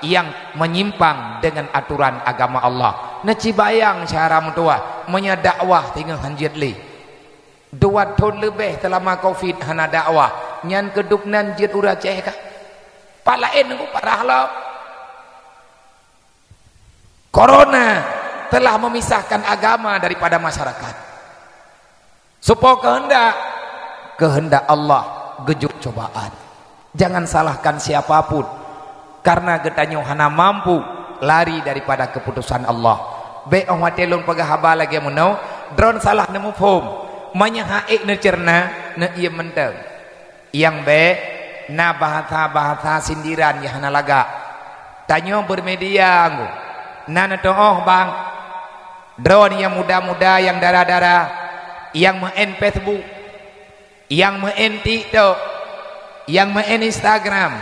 yang menyimpang dengan aturan agama Allah. Neucibayang syedara meutuwah, meunyoe dakwah singoh hanjeuet lé. Dua thon leubeh seulama covid hana dakwah, nyan keudub nan jeuet ureuëng Aceh kah? Pat laén nunggu parah lom. Corona telah memisahkan agama daripada masyarakat. Soe po keuheundak? Keuheundak Allah geujok cobaan. Jangan salahkan siapa pun, karena geutanyoe hana mampu lari daripada keputusan Allah. Bék óh watée lôn peugah haba lagée meunoe, droen salah neumuphom. Meunyoe han ék neuceurna, neuiem mantong. Nyang bék na bahasa-bahasa sindiran nyang hana lagak. Tanyoe bermedia nggu, na neutuoh bang. Droen nyang muda-muda, nyang dara-dara, nyang meu'en Facebook, nyang meu'en TikTok, nyang meu'en Instagram,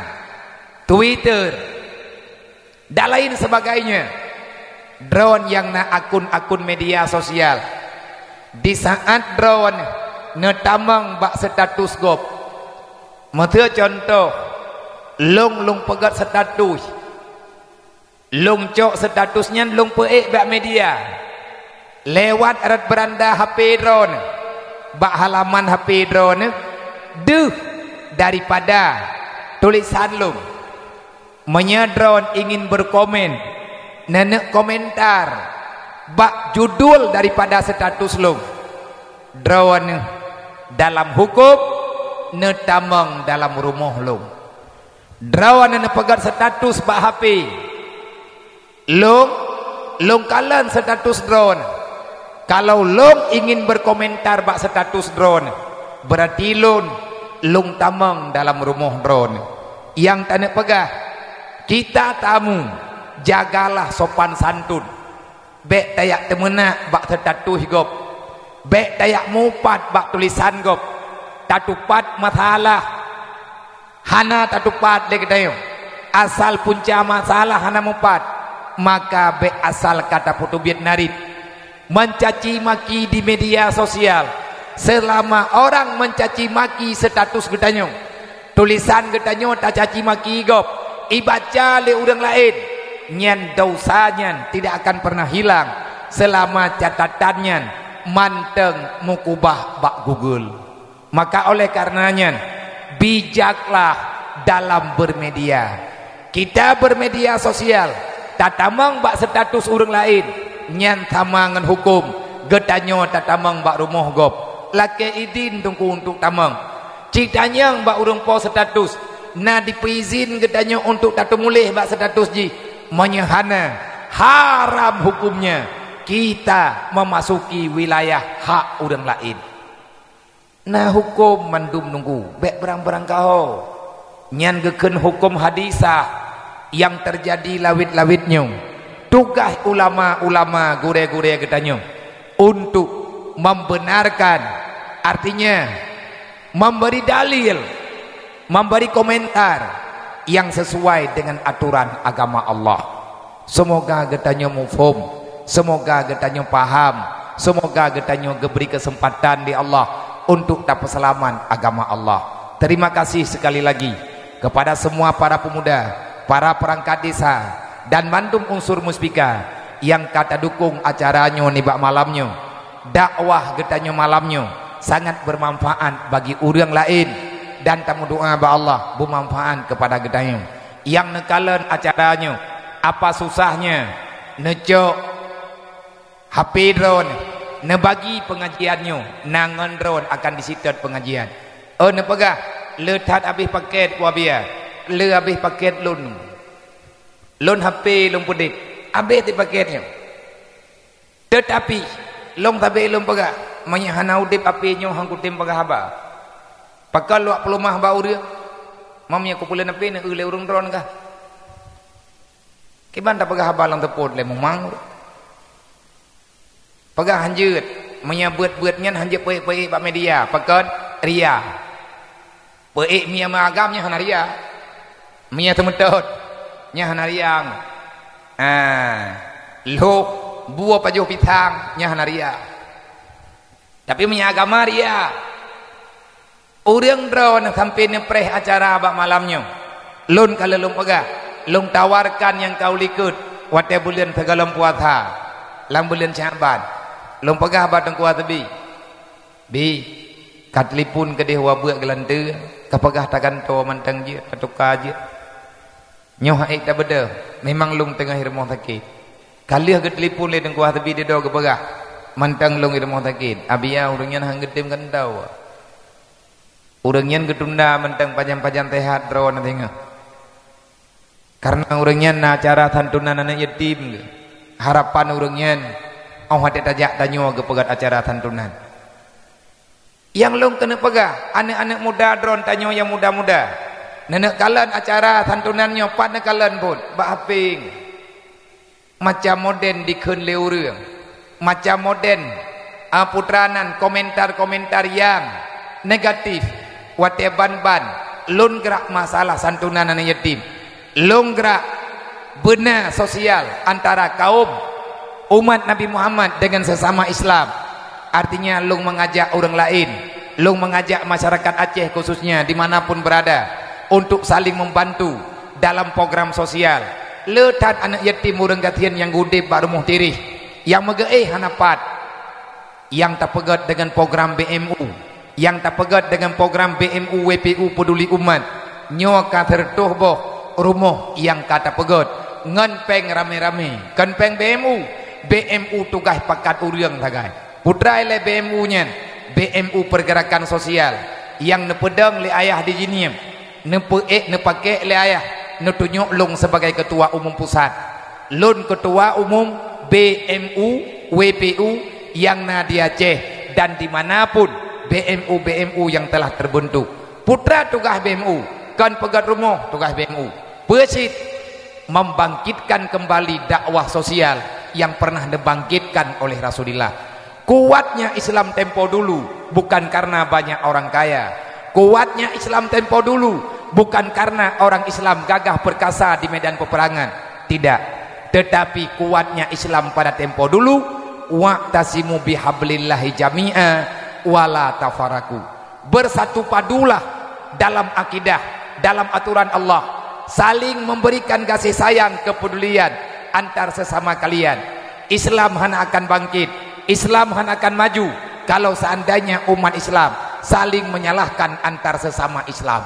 Twitter, dan lain sebagainya. Droeneuh nyang na akun-akun media sosial, di saat droeneuh neutamong bak status gob, meuseu contoh, lôn, lôn peugét status, lôn cok status nyan lôn peuék bak media, lewat rot beuranda HP droeneuh, bak halaman HP droeneuh, deuh daripada tulisan lôn. Meunyoe droeneuh ingin berkomen, neuneuk komentar bak judul daripada status lôn, droeneuh dalam huköm neutamong dalam rumoh lôn. Droeneuh neupeugét status bak HP lôn, lôn kalon status droeneuh. Kalau lôn ingin berkomentar bak status droeneuh, berarti lôn, lôn tamong dalam rumoh droeneuh. Nyang taneuk peugah, kita tamu, jagalah sopan santun. Bék tajak teumeunak bak status gob. Bék tajak mupat bak tulisan gob. Tatupat masalah hana tatupat lé geutanyoe. Asal punca masalah hana mupat, maka bék asal ka tapeuteubiet narit. Mencaci maki di media sosial, selama orang mencaci maki status geutanyoe, tulisan geutanyoe tacaci maki gob, ibaca lé ureuëng laén, nyan dosa nyan tidak akan pernah hilang selama catatan nyan mantong meukubah bak Google. Maka oleh karenanya, bijaklah dalam bermedia. Kita bermedia sosial, tatamong bak status ureuëng laén, nyan sama ngon huköm geutanyoe tatamong bak rumoh gob. Lakée idin Teungku untuk tamong. Cit tanyong bak ureuëng po status, na dipeuizin geutanyoe untuk tateumuléh bak status jih. Meunyoe hana, haram hukömnya kita memasuki wilayah hak ureuëng laén. Na huköm mandum Teungku, bék beurang-beurang kaho. Nyan geukheun huköm hadisah nyang teujadi lawét-lawét nyoe. Tugaih ulama-ulama, gurée-gurée geutanyoe untuk membenarkan, artinya memberi dalil, memberi komentar yang sesuai dengan aturan agama Allah. Semoga geutanyoe muphom, semoga geutanyoe paham, semoga geutanyoe geubri keuseumpatan lé Allah untuk tapeuseulamat agama Allah. Terima kasih sekali lagi kepada semua para pemuda, para perangkat desa, dan mandum unsur muspika nyang ka tadukong acara nyoe nibak malam nyoe. Dakwah geutanyoe malam nyoe sangat bermanfaat bagi ureuëng laén, dan tameudoa bak Allah beumanfaat kepada geutanyoe. Nyang neukalon acara nyoe, apa susahnya, neucok HP droeneuh, neubagi pengajian nyoe, na ngon droeneuh akan diseutôt pengajian. Oh, neupeugah, "Le that habéh paket kuabia, le habéh paket lôn. Lôn HP lôn peudeh, habéh teuk paket nyoe." Teutapi, lôn sabe lôn peugah, meunyoe hana udeb HP nyoe han kutem peugah haba. Pakon lôn peuleumah bak ureuëng? Meunyoe kupeuleuen HP, neueu lé ureuëng droeneuh kah? Kiban tapeugah haba lam teupot lé mumang. Peugah hanjeuet, meunyoe buet-buet nyan hanjeuet peuék-peuék bak media, pakon? Ria. Peuék meunyoe meuagam nyan hana ria. Meunyoe teumeutot nyan hana ria. Ah, lhok bua pajoh pisang nyan hana ria. Tapi meunyoe agama ria. Ureuëng droeneuh sampoe neupreh acara bak malam nyoe. Lôn ka lheueh lôn peugah, lôn tawarkan nyang ka u likot watée buleuen sigohlom puasa lam buleuen Syakban. Lôn peugah bak Teungku Hasbi, "Bi, ka telepon keudeh wabeuek geulanteue, ka peugah tagantoe mantong jeuet, tatuka jeuet. Nyoe han ék tabeudôh, memang lôn teungoh i rumoh sakét." Ka lheueh geutelepon lé Teungku Hasbi Dido geupeugah, "Mantong lôn i rumoh sakét." Abia ureuëng nyan han geutem gantoe. Ureuëng nyan geutunda mantong pajan-pajan sehat droeneuh singoh. Kareuna ureuëng nyan na acara santunan aneuëk yatim geuh. Harapan ureuëng nyan, óh watée tajak tanyoe geupeugét acara santunan. Nyang lôn keuneuk peugah, aneuëk-aneuëk muda droeneuh tanyoe nyang muda-muda, neuneuk kalon acara santunan nyoe, pat neukalon buet, bak HP. Macam moden dikheun lé ureuëng, macam moden Ah, putra nan komentar-komentar nyang negatif, watée ban-ban lôn grak masalah santunan aneuk yatim, lôn grak beuna sosial antara kaum umat Nabi Muhammad dengan sesama Islam. Artinya, lôn mengajak ureuëng laén, lôn mengajak masyarakat Aceh khususnya di mana pun berada, untuk saling membantu dalam program sosial. Le that aneuk yatim ureuëng gasien nyang udeb bak rumoh tirih, nyang meugeuéh hana pat, nyang tapeugét deungon program B M U, nyang tapeugét deungon program B M U W P U Peduli Umat. Nyoe ka sireutôh boh rumoh nyang ka tapeugét ngon péng ramé-ramé, kon péng B M U. B M U tugaih pakat ureuëng sagai. Peue treuk lé B M U nyan? B M U pergerakan sosial nyang neupeudong lé ayah di Jeunieb. Neupeuék, neupakék lé ayah, neutunyok lôn sebagai ketua umum pusat. Lôn ketua umum B M U, W P U nyang na di Aceh dan di mana pun B M U, B M U yang telah terbentuk. Peue treuk tugaih B M U, kon peugét rumoh tugaih B M U. Peue cit? Membangkitkan kembali dakwah sosial yang pernah dibangkitkan oleh Rasulullah. Kuatnya Islam tempo dulu bukan karena banyak orang kaya. Kuatnya Islam tempo dulu bukan karena orang Islam gagah perkasa di medan peperangan. Tidak. Tetapi kuatnya Islam pada tempo dulu, "Wa'tasimu bihablillahi jami'a wala tafaraku." Bersatu padulah dalam akidah, dalam aturan Allah, saling memberikan kasih sayang, kepedulian antar sesama kalian. Islam hana akan bangkit, Islam hana akan maju kalau seandainya umat Islam saling menyalahkan antar sesama Islam.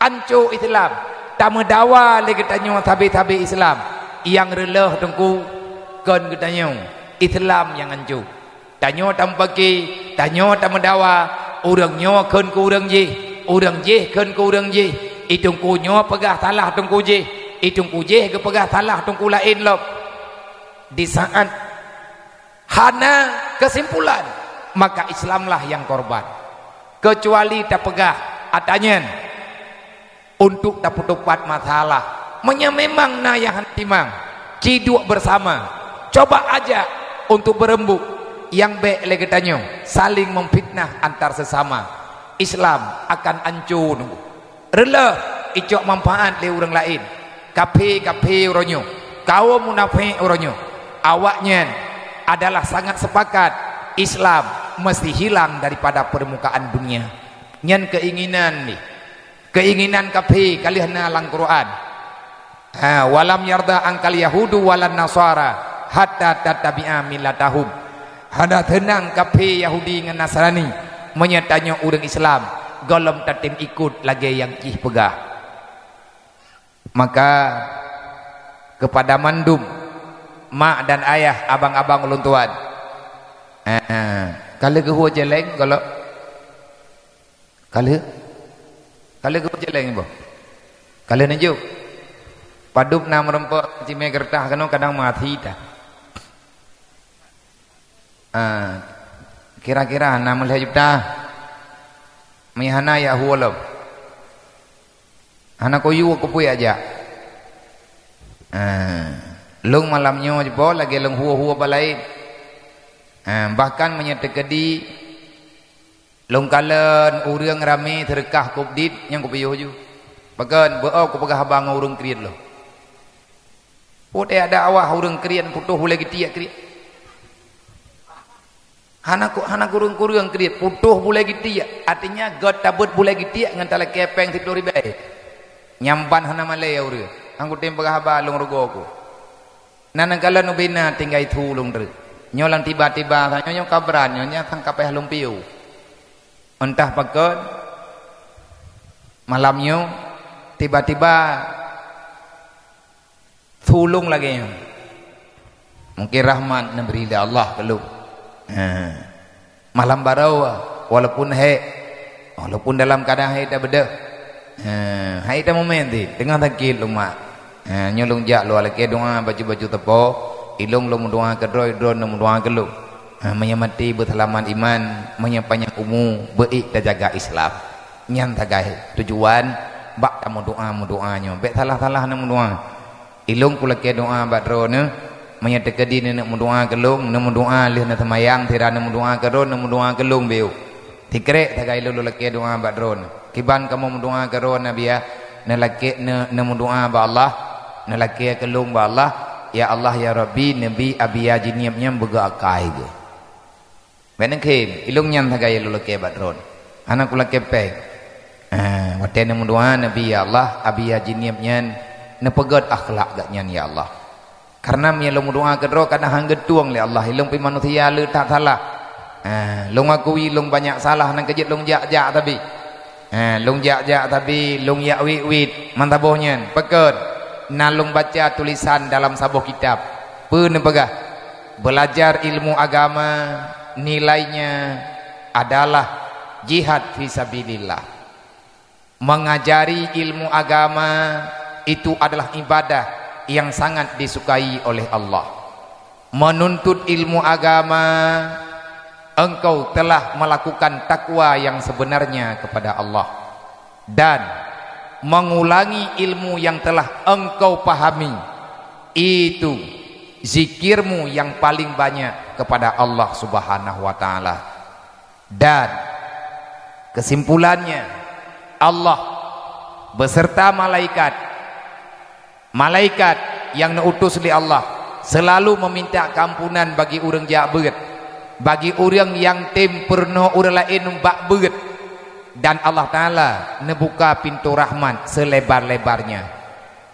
Anco Islam, tameudawa lé geutanyoe sabe-sabe Islam. Nyang reuloh teungku, kon geutanyoe, Islam nyang anco. Tanyoe tameupaki, tanyoe tameudawa, ureuëng nyoe kheun keu ureuëng jih, ureuëng jih kheun keu ureuëng jih, i teungku nyoe peugah salah teungku jih, i teungku jih geupeugah salah teungku laén lom. Di saat hana kesimpulan, maka Islamlah nyang korban. Keucuali tapeugah atanyan untuk tapeutupat masalah. Meunyoe memang na nyang hana timang, ci duek bersama. Coba ajak untuk beureumbuk nyang bék lé geutanyoe saling memfitnah antar sesama. Islam akan anco nunggu. Reuloh icok manfaat lé ureuëng laén. Kaphé-kaphé uroe nyoe, kaum munafék uroe nyoe, awaknyan adalah sangat sepakat Islam mesti hilang daripada permukaan dunia. Nyan keinginan nih. Keinginan kaphé ka lheueh na lam Quran. Ha, "Walam yarda angkal yahudu walan nasara hatta tattabi'a millatahum." Hana seunang kaphé Yahudi ngon Nasrani meunyoe tanyoe ureuëng Islam gohlom tatem ikot lagée nyang jih peugah. Maka kepada mandum mak dan ayah, abang-abang ulôn tuan. Ha, ka lheueh geuhue jeleng gohlom? Ka lheueh? Ka lheueh geupeujeuléng boh? Ka lheueh neujok? Padub na meurumpok cimé geureutah keunoe kadang meuhati that. Ah, kira-kira na meulhèe juta. Meuhana jak hue lom. Hana kuyue keupeue jak. Ah, lôn malam nyoe jiboh lagèe lôn hue-hue bak laén. Ah, bahkan meunyoe teukeudi Lôn kalon ureuëng ramé seudeukah kôb dit nyang kupiôh ju. Pakon beu-o kupeugah haba ngon ureuëng kriet lom. Putôh ada awah ureuëng kriet putôh bulèe geutiek kriet. Hana ku, hana kureueng-kureueng kriet putôh bulèe geutiek. Artinya gèt tabeuet bulèe geutiek ngon talakèe péng siplôh ribèe. Nyang ban hana malèe ureuëng. Nyang kutem peugah haba lôn rugoe ku. Na neukalon ubena tinggai thu lôn treuk. Nyoe lam tiba-tiba sa nyoe, nyoe ka brat nyoe, nyan sang ka payah lôn piôh. Entah pakon, malam nyoe tiba-tiba thu lôn lagèe nyoe. Mungkin rahmat neubri lé Allah keu lôn. Ha. Malam baroe, walaupun hék, walaupun dalam keuadaan hai tabeudôh. Ha, hai tamumén ti, teungoh sakét lôn mak. Ha, nyoe lôn jak luwa lakèe doa bacut-bacut teupô, ilôn lôn meudoa keudroe, droe lôn meudoa keu lôn. Ha, meunyoe maté beuseulamat iman, meunyoe panyang umu, beuék tajaga Islam. Nyan sagai tujuan bak tameudoa-meudoa nyoe. Bèk salah-salah na meudoa. Ilôn kulakèe doa bak droeneuh, Meunyoe teukeudi neuneuk meudoa keu lôn, neumeudoa lheueh neuseumayang, sira neumeudoa keu droe, neumeudoa keu lôn beu. Tikrek sagai lôn lakée doa bak droe. Kiban kamoe meudoa keu droe, Nabiya, neulakée, ne-, neumeudoa bak Allah, neulakée keu lôn bak Allah, "Ya Allah, ya Rabbi, neubi Abiya Jeunieb nyan beugét akai geuh." Bék neukhém, ilôn nyan sagai lôn lakée bak droe. Hana kulakée péng. Ah, watée neumeudoa, neubi, "Ya Allah, Abiya Jeunieb nyan neupeugét akhlak geuh nyan, ya Allah." Kareuna meunyoe lôn meudoa keu droe kadang han geutueng lé Allah, ilôn pih manusia le that salah. Ah, lôn akui lôn banyak salah, nyang keujeuet lôn jak-jak tabi. Ha, lôn jak-jak tabi, lôn jak wét-wét, meusaboh nyan. Pakon? Na lôn baca tulisan dalam saboh kitab. Peue neupeugah? Belajar ilmu agama nilainya adalah jihad fi sabilillah. Mengajari ilmu agama itu adalah ibadah yang sangat disukai oleh Allah. Menuntut ilmu agama, engkau telah melakukan takwa yang sebenarnya kepada Allah. Dan mengulangi ilmu yang telah engkau pahami, itu zikirmu yang paling banyak kepada Allah Subhanahu wa Ta'ala. Dan kesimpulannya, Allah beserta malaikat, malaikat yang neutus lé Allah selalu meminta keampunan bagi ureuëng jak beuet, bagi ureuëng nyang tem peurunoe ureuëng laén bak beuet. Dan Allah Ta'ala neubuka pintoe rahmat selebar-lebarnya.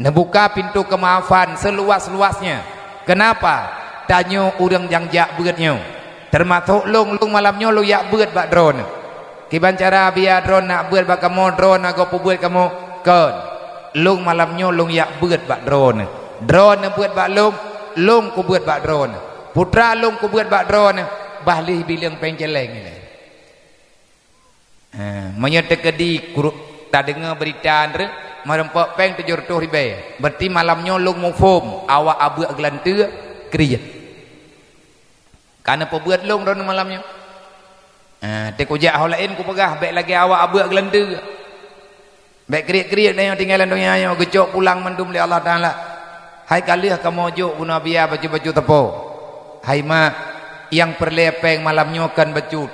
Neubuka pintoe keumaafan seuluwas-luwasnya. Keunapa? Tanyoe ureuëng nyang jak beuet nyoe. Teumasok lôn, lôn malam nyoe lôn jak beuet bak droeneuh. Kiban cara biya droeneuh nak beuet bak kamoe, droeneuh agoe peubeuet kamoe? Kon. Lôn malam nyoe lôn jak beuet bak droeneuh. Droeneuh beuet bak lôn, lôn kubeuet bak droeneuh. Putra lôn kubeuet bak droeneuh, bah lheueh bileueng péng céléng ilée. Ha, meunyoe teukeudi kuru-, tadeungoe beurita treuk, meureumpok péng tujoh reutôh ribée, berarti malam nyoe lôn muphom awak abeuek geulanteue kriet. Ka neupeubeuet lôn droeneuh malam nyoe. Ha, teuk kujak ho laén kupeugah bék lagée awak abeuek geulanteue. Bék kriet-kriet tanyoe tinggai lam donya nyoe geucok pulang mandum lé Allah Ta'ala. Hai ka lheueh kamoe jok bunoe biya bacut-bacut teupô. Hai mak, nyang peureulée péng malam nyoe kon bacut.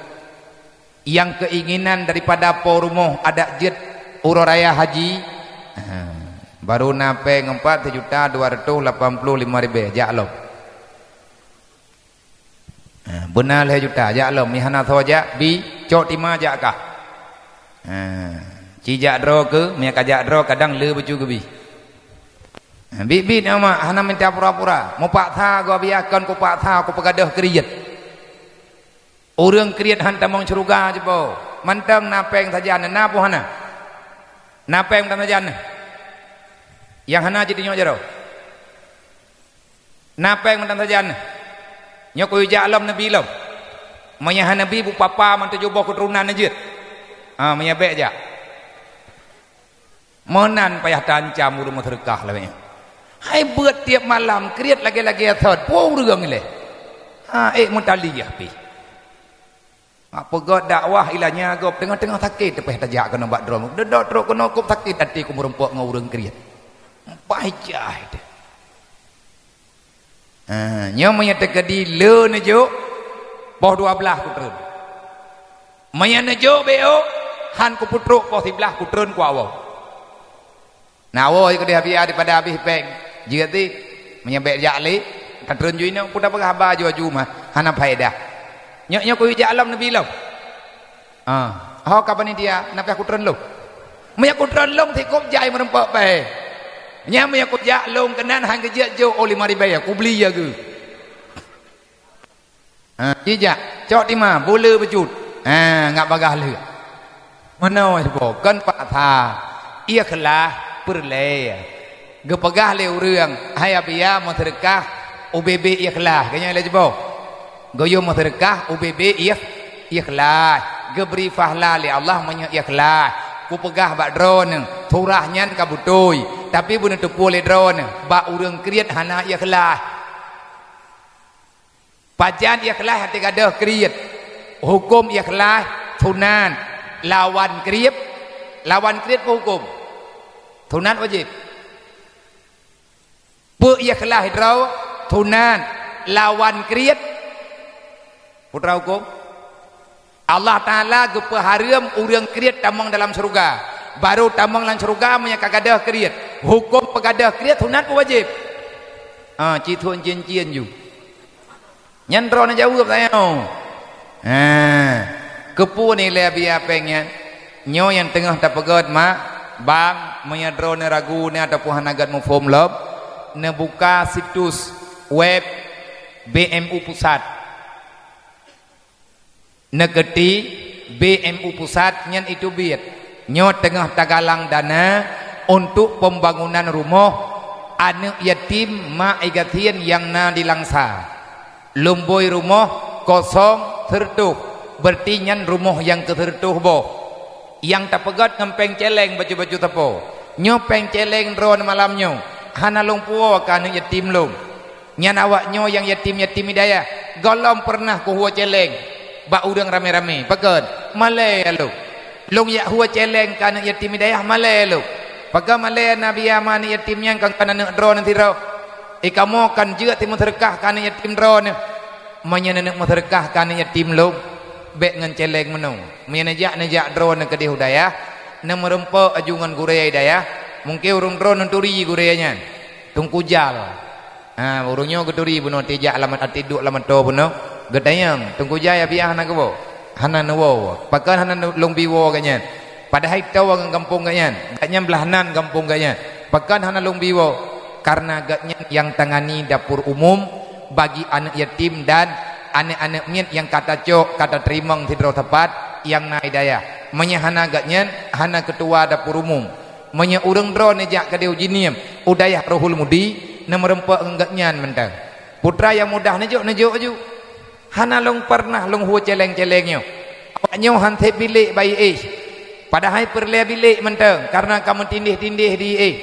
Nyang keuinginan daripada po rumoh adak jeuet uroe raya haji, ha, baru na péng empat sejuta dua ratus lapan puluh lima ribée, jak lom. Ha, beuna lhée juta, jak lom, meuhana soe jak, bi, cok tima jak kah. Ha, ci jak droe keu, meunyo ka jak droe kadang le bacut geubi. Ha, biet-biet nyoe mak, hana minta pura-pura. Mupaksa goe biya kon kupaksa kupeugah deuh kriet. Ureuëng kriet han tamong syeuruga jipo. Mantong na péng sajan, na peue hana? Na péng mantong sajan. Nyang hana jitunyok jaroe. Na péng mantong sajan. Nyoe kuyue jak lom neubi lom. Meunyo hana neubi bupapa mantong juboh keuturonan neujeuet. Ha, meunyo bék jak. Meunan payah taancam ureuëng meuseudeukah lagée nyan. Hai beuet tieb malam kriet lagée-lagée thon, peue ureuëng ilée? Ha, ék meutaliah pih. Mak peugét dakwah ilanya gob teungoh-teungoh sakét teupeh tajak keunoe bak droeneuh. Deudok trok keunoe kop sakét até ku meureumpok ngon ureuëng kriet. Pai cah itu. Ha, nyoe meunyo teukeudi le neujok, poh dua blaih kutreun. Meunyo neujok bék, han kupeutrok poh siblaih kutreun kuwoe. Na woe keudeh biya daripada habéh péng. Jeuet ti, meunyo bék jak lé, tatreun ju inoe, peue tapeugah haba aju-aju mah, hana faedah. Nyoe, nyoe kuyue jak lom neubi lom. Ah, ho ka panitia, na payah kutreun lôn. Meunyo kutreun lôn sikop jai meureumpok bèe. Nyan meunyo kujak lôn keunan han geujeuet jok oh lima ribèe, kubli ya geu. Ha, jijak, cok tima, bule bacut. Ha, ngat bagah lheueh. Meunoe sipo, kon paksa. Ikhlas peureulèe. Geupeugah lé ureueng, "Hai Abiya, meuseudeukah ubé-bé ikhlas." Geunyan lé jiboh. Geuyue meuseudeukah ubé-bé ikh-, ikhlas. Geubri pahla lé Allah meunyoe ikhlas. Kupeugah bak droeneuh, surah nyan ka beutôi, tapi beuneuteupeu lé droeneuh, bak ureueng kriet hana ikhlas. Pajan ikhlas até gadôh kriet? Huköm ikhlas sunat. Lawan kriet, lawan kriet peue huköm? Sunat wajéb. Peue ikhlas droe? sunat lawan kriet. Putra hukum. Allah Taala geupeuhareuem ureuëng kriet tamong dalam syeuruga. Baru tamong lam syeuruga meunyoe ka gadôh kriet. Huköm peugadôh kriet sunat peu wajéb? Ha, ci thon cien-cien ju. Nyan droeneuh jaweueb tanyoe. Ha, keupeue nilai biaya péng nyan? Nyoe nyang teungoh tapeugét mak, bang, meunyoe droeneuh ragu nyan ataupun hana gét muphom lom, neubuka situs web B M U Pusat. Neuketik B M U Pusat nyan itu biet. Nyoe teungoh tagalang dana untuk pembangunan rumoh aneuëk yatim mak gasien nyang na di Langsa. Lumbôi rumoh kosong seureutoh, berarti nyan rumoh nyang keu seureutoh boh. Nyang tapeugét ngon péng céléng bacut-bacut sapo. Nyoe péng céléng droeneuh malam nyoe, hana lôn puwoe keu aneuëk yatim lôn. Nyan awak nyoe nyang yatim-yatim hidayah, gohlom peureunah kuhue céléng bak ureuëng ramé-ramé. Pakon? Malée lôn. Lôn jak hue céléng keu aneuëk yatim hidayah, malée lôn. Pakon malée? Nabi ama aneuëk yatim nyan kan, kan aneuëk droeneuh sidroe. Eh, kamoe kan jeuet timeuseudeukah keu aneuëk yatim droeneuh. Meunyoe neuneuk meuseudeukah keu aneuëk yatim lôn, bék ngon céléng meunoe. Meunyoe neujak, neujak droeneuh keudeh u dayah, neumeureumpok aju ngon gurée dayah, mungken ureuëng droeneuh turi gurée nyan. Teungku Jal. Ha, ureuëng nyoe geuturi bunoe tijak lam, ati duek lam atô bunoe. Geutanyong, "Teungku Jai, Abiah hana geuwoe?" "Hana neuwoe." "Pakon hana lôn bi woe geuhnyan?" Padahai toe ngon gampông geuhnyan. Geuhnyan blaih nan gampông geuhnyan. "Pakon hana lôn bi woe?" "Karena geuhnyan nyang tangani dapur umum bagi aneuëk yatim dan aneuëk-aneuëk miet nyang ka tacok, ka tateurimong sidroe sapat nyang na hidayah. Meunyoe hana geuhnyan, hana keutua dapur umum." Meunyoe ureuëng droeneuh jak keudeh u Jeuniem, u dayah Rohul Mudi, neumeureumpok ngon geuhnyan mantong. Putra nyang mudah neujok, neujok aju. Hana lôn peureunah lôn hue céléng-céléng nyoe. Awak nyoe han sép bilék bayeue éh. Padahai peureulée bilék mantong, kareuna ka meutindéh-tindéh di éh.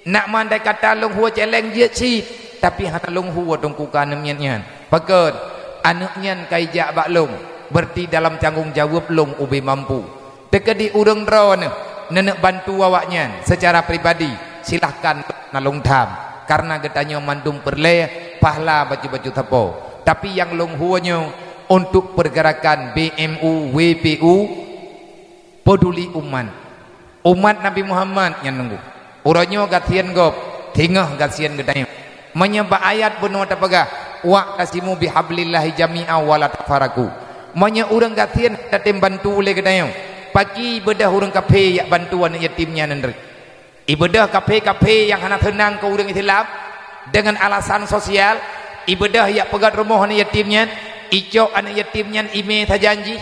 Nak mandai kata lôn hue céléng jeuet cit, tapi hana lôn hue teungku keu aneuëk miet nyan. Pakon? Aneuëk nyan ka ijak bak lôn, berarti dalam tanggong jaweueb lôn ubé mampu. Teukeudi ureuëng droeneuh neuneuk bantu awaknyan seucara pribadi, silahkan na lôn tham, kareuna geutanyoe mandum peureulée pahala bacut-bacut sapo. Tapi nyang lôn hue nyoe untuk pergerakan B M U, W P U, peduli umat. Umat Nabi Muhammad nyang nunggu. Uroe nyoe gasien gob, teungoh gasien geutanyoe. Meunyoe bak ayat bunoe tapeugah, "Wa'tasimu bihablillahi jami'a wa la tafarraqu." Meunyoe ureuëng gasien tatem bantu lé geutanyoe, pakri beudôh ureuëng kafé jak bantu aneuëk yatim nyan, Andrew. Ibeudôh kafé-kafé nyang hana seunang keu ureuëng Islam deungon alasan sosial, ibeudôh jak peugét rumoh aneuëk yatim nyan, icok aneuëk yatim nyan imé sajan jih,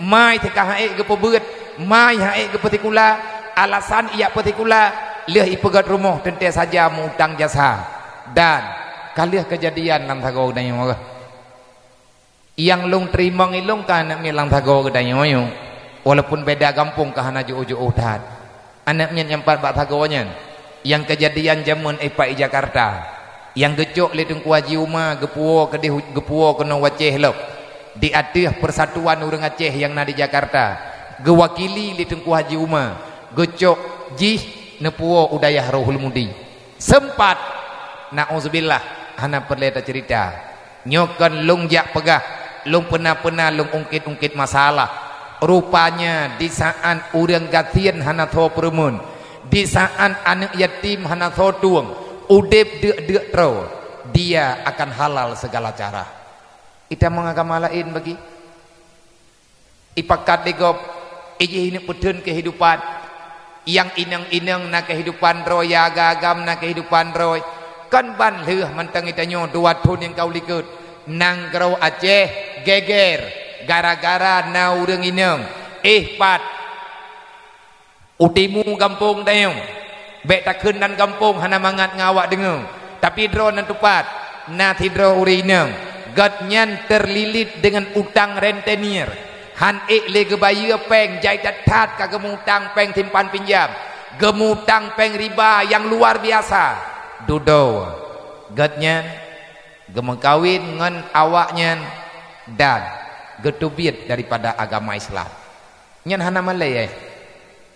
mai teuka han ék geupeubeuet, mai han ék geupeusikula, alasan ijak peusikula, lheueh ipeugét rumoh teuntée saja meu-utang jasa. Dan ka lheueh keujadian lam sagoe geutanyoe. Nyang lôn teurimong ilôn ka aneuëk miet lam sagoe geutanyoe nyoe, walaupun beda gampông ka hana jiôh-jiôh that. Aneuëk miet nyang pat bak sagoe nyan, nyang keujadian jamén ipat i Jakarta, nyang geucok lé Teungku Haji Uma geupuwoe keudeh, geupuwoe keunoe u Aceh lom, di ateueh Persatuan Ureuëng Aceh nyang na di Jakarta, geuwakili lé Teungku Haji Uma, geucok jih neupuwoe u dayah Rohul Mudi. Seumpat, na'uzubillah, hana peureulée taceurita. Nyoe kon lôn jak peugah, lôn peuna-peuna lôn ungkét-ungkét masalah. Rupanya, di saát ureuëng gasien hana soe peureumeun, di saát aneuëk yatim hana soe tueng, udeb deuk-deuk troe, dia akan halal segala cara. Itamong agama laén bagi. Ipakat lé gob, ijih ineuk peutheun keuhidupan. Nyang inong-inong na keuhidupan droe, nyang agam-agam na keuhidupan droe. Kon ban lheueh mantong geutanyoe dua thon nyang ka u likot, nanggroe Aceh geger gara-gara na ureuëng inong. Éh pat! U timu gampông tanyoe, bék takheun nan gampông hana mangat ngon awak deungoe. Tapi droeneuh teupat, na sidroe ureuëng inong, gobnyan teurlilit deungon utang rentenir. Han ék lé geubayeue péng, jai that-that ka geumeu-utang péng simpan pinjam, geumeu-utang péng riba nyang luar biasa. Dudoe, gobnyan geumeukawen ngon awaknyan dan geuteubiet daripada agama Islam. Nyan hana malée, eh.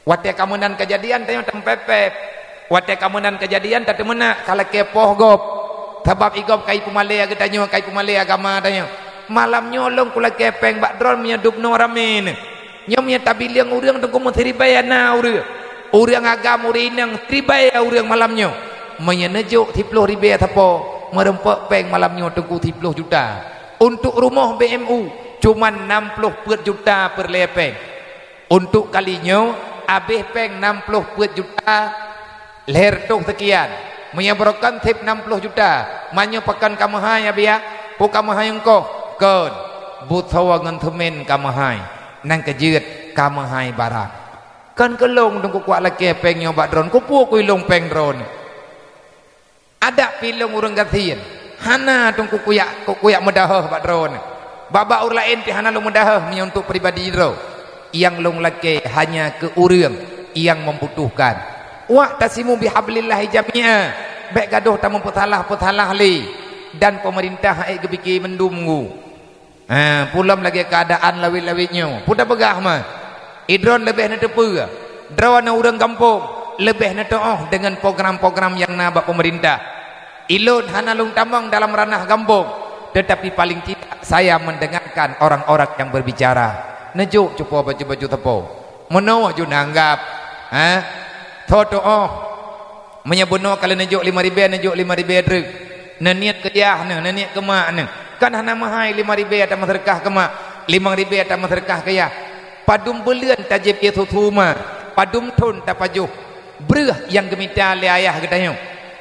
Watée ka meunan keujadian, tanyoe tameupép-pép. Watée ka meunan keujadian, tateumeunak ka lakée poh gob. Sabab i gob ka ipeumalée geutanyoe, ka ipeumalée agama tanyoe. Malam nyoe lôn kulakée péng bak droeneuh meunyoe dubnoe ramé neuh. Nyoe meunyoe tabileueng ureuëng teungku meusiribée na ureuëng. Ureuëng agam ureuëng inong siribée ureuëng malam nyoe. Meunyoe neujok siploh ribée sapo, meureumpok péng malam nyoe teungku siploh juta. Untuk rumoh B M U cuman nam ploh peuet juta peureulée péng. Untuk kali nyoe abéh péng nam ploh peuet juta lhée reutôh seukian. Meunyoe barokon seb nam ploh juta, manyoe pakon ka meuhai abiya, peue ka meuhai eungkoh? Kon, busoe ngon seumén ka meuhai, nyang keujeuet ka meuhai barang. Kon keu lôn teungku kuwak lakée péng nyoe bak droeneuh, keupeue kui lôn péng droeneuh? Adak pih lôn ureuëng gasien, hana teungku kuyak, kuyak meudaheueh bak droeneuh. Bak-bak ureuëng laén pih hana lôn meudaheueh meunyoe untuk pribadi droe. Nyang lôn lakée hanya keu ureuëng nyang membutuhkan. Wa'tasimu bihablillahi jami'a. Bék gadôh tameupeusalah-peusalah lé, dan peumeurintah ék geupike mandum gu. Ha, peue lom lagée keuadaan lawét-lawét nyoe. Peue tapeugah mah? Idroen leubeh neuteupeue. Droeneuh ureuëng gampông leubeh neuteuoh deungon program-program nyang na bak peumeurintah. Ilôn hana lôn tamong dalam ranah gampông, teutapi paléng tidak saya mendengarkan orang-orang yang berbicara. Neujok cupo baju-baju sapo. Meunoe ju neuanggab, ha? Tho teuoh. Meunyoe bunoe ka lheueh neujok limong ribée, neujok limong ribée treuk. Neuniet keu yah neuh, neuniet keu mak neuh. Kan hana meuhai limong ribée tameuseudeukah keu mak, limong ribée tameuseudeukah keu yah. Padum buleuen tajieb ie susu ma, padum thon tapajoh breueh nyang geumita lé ayah geutanyoe.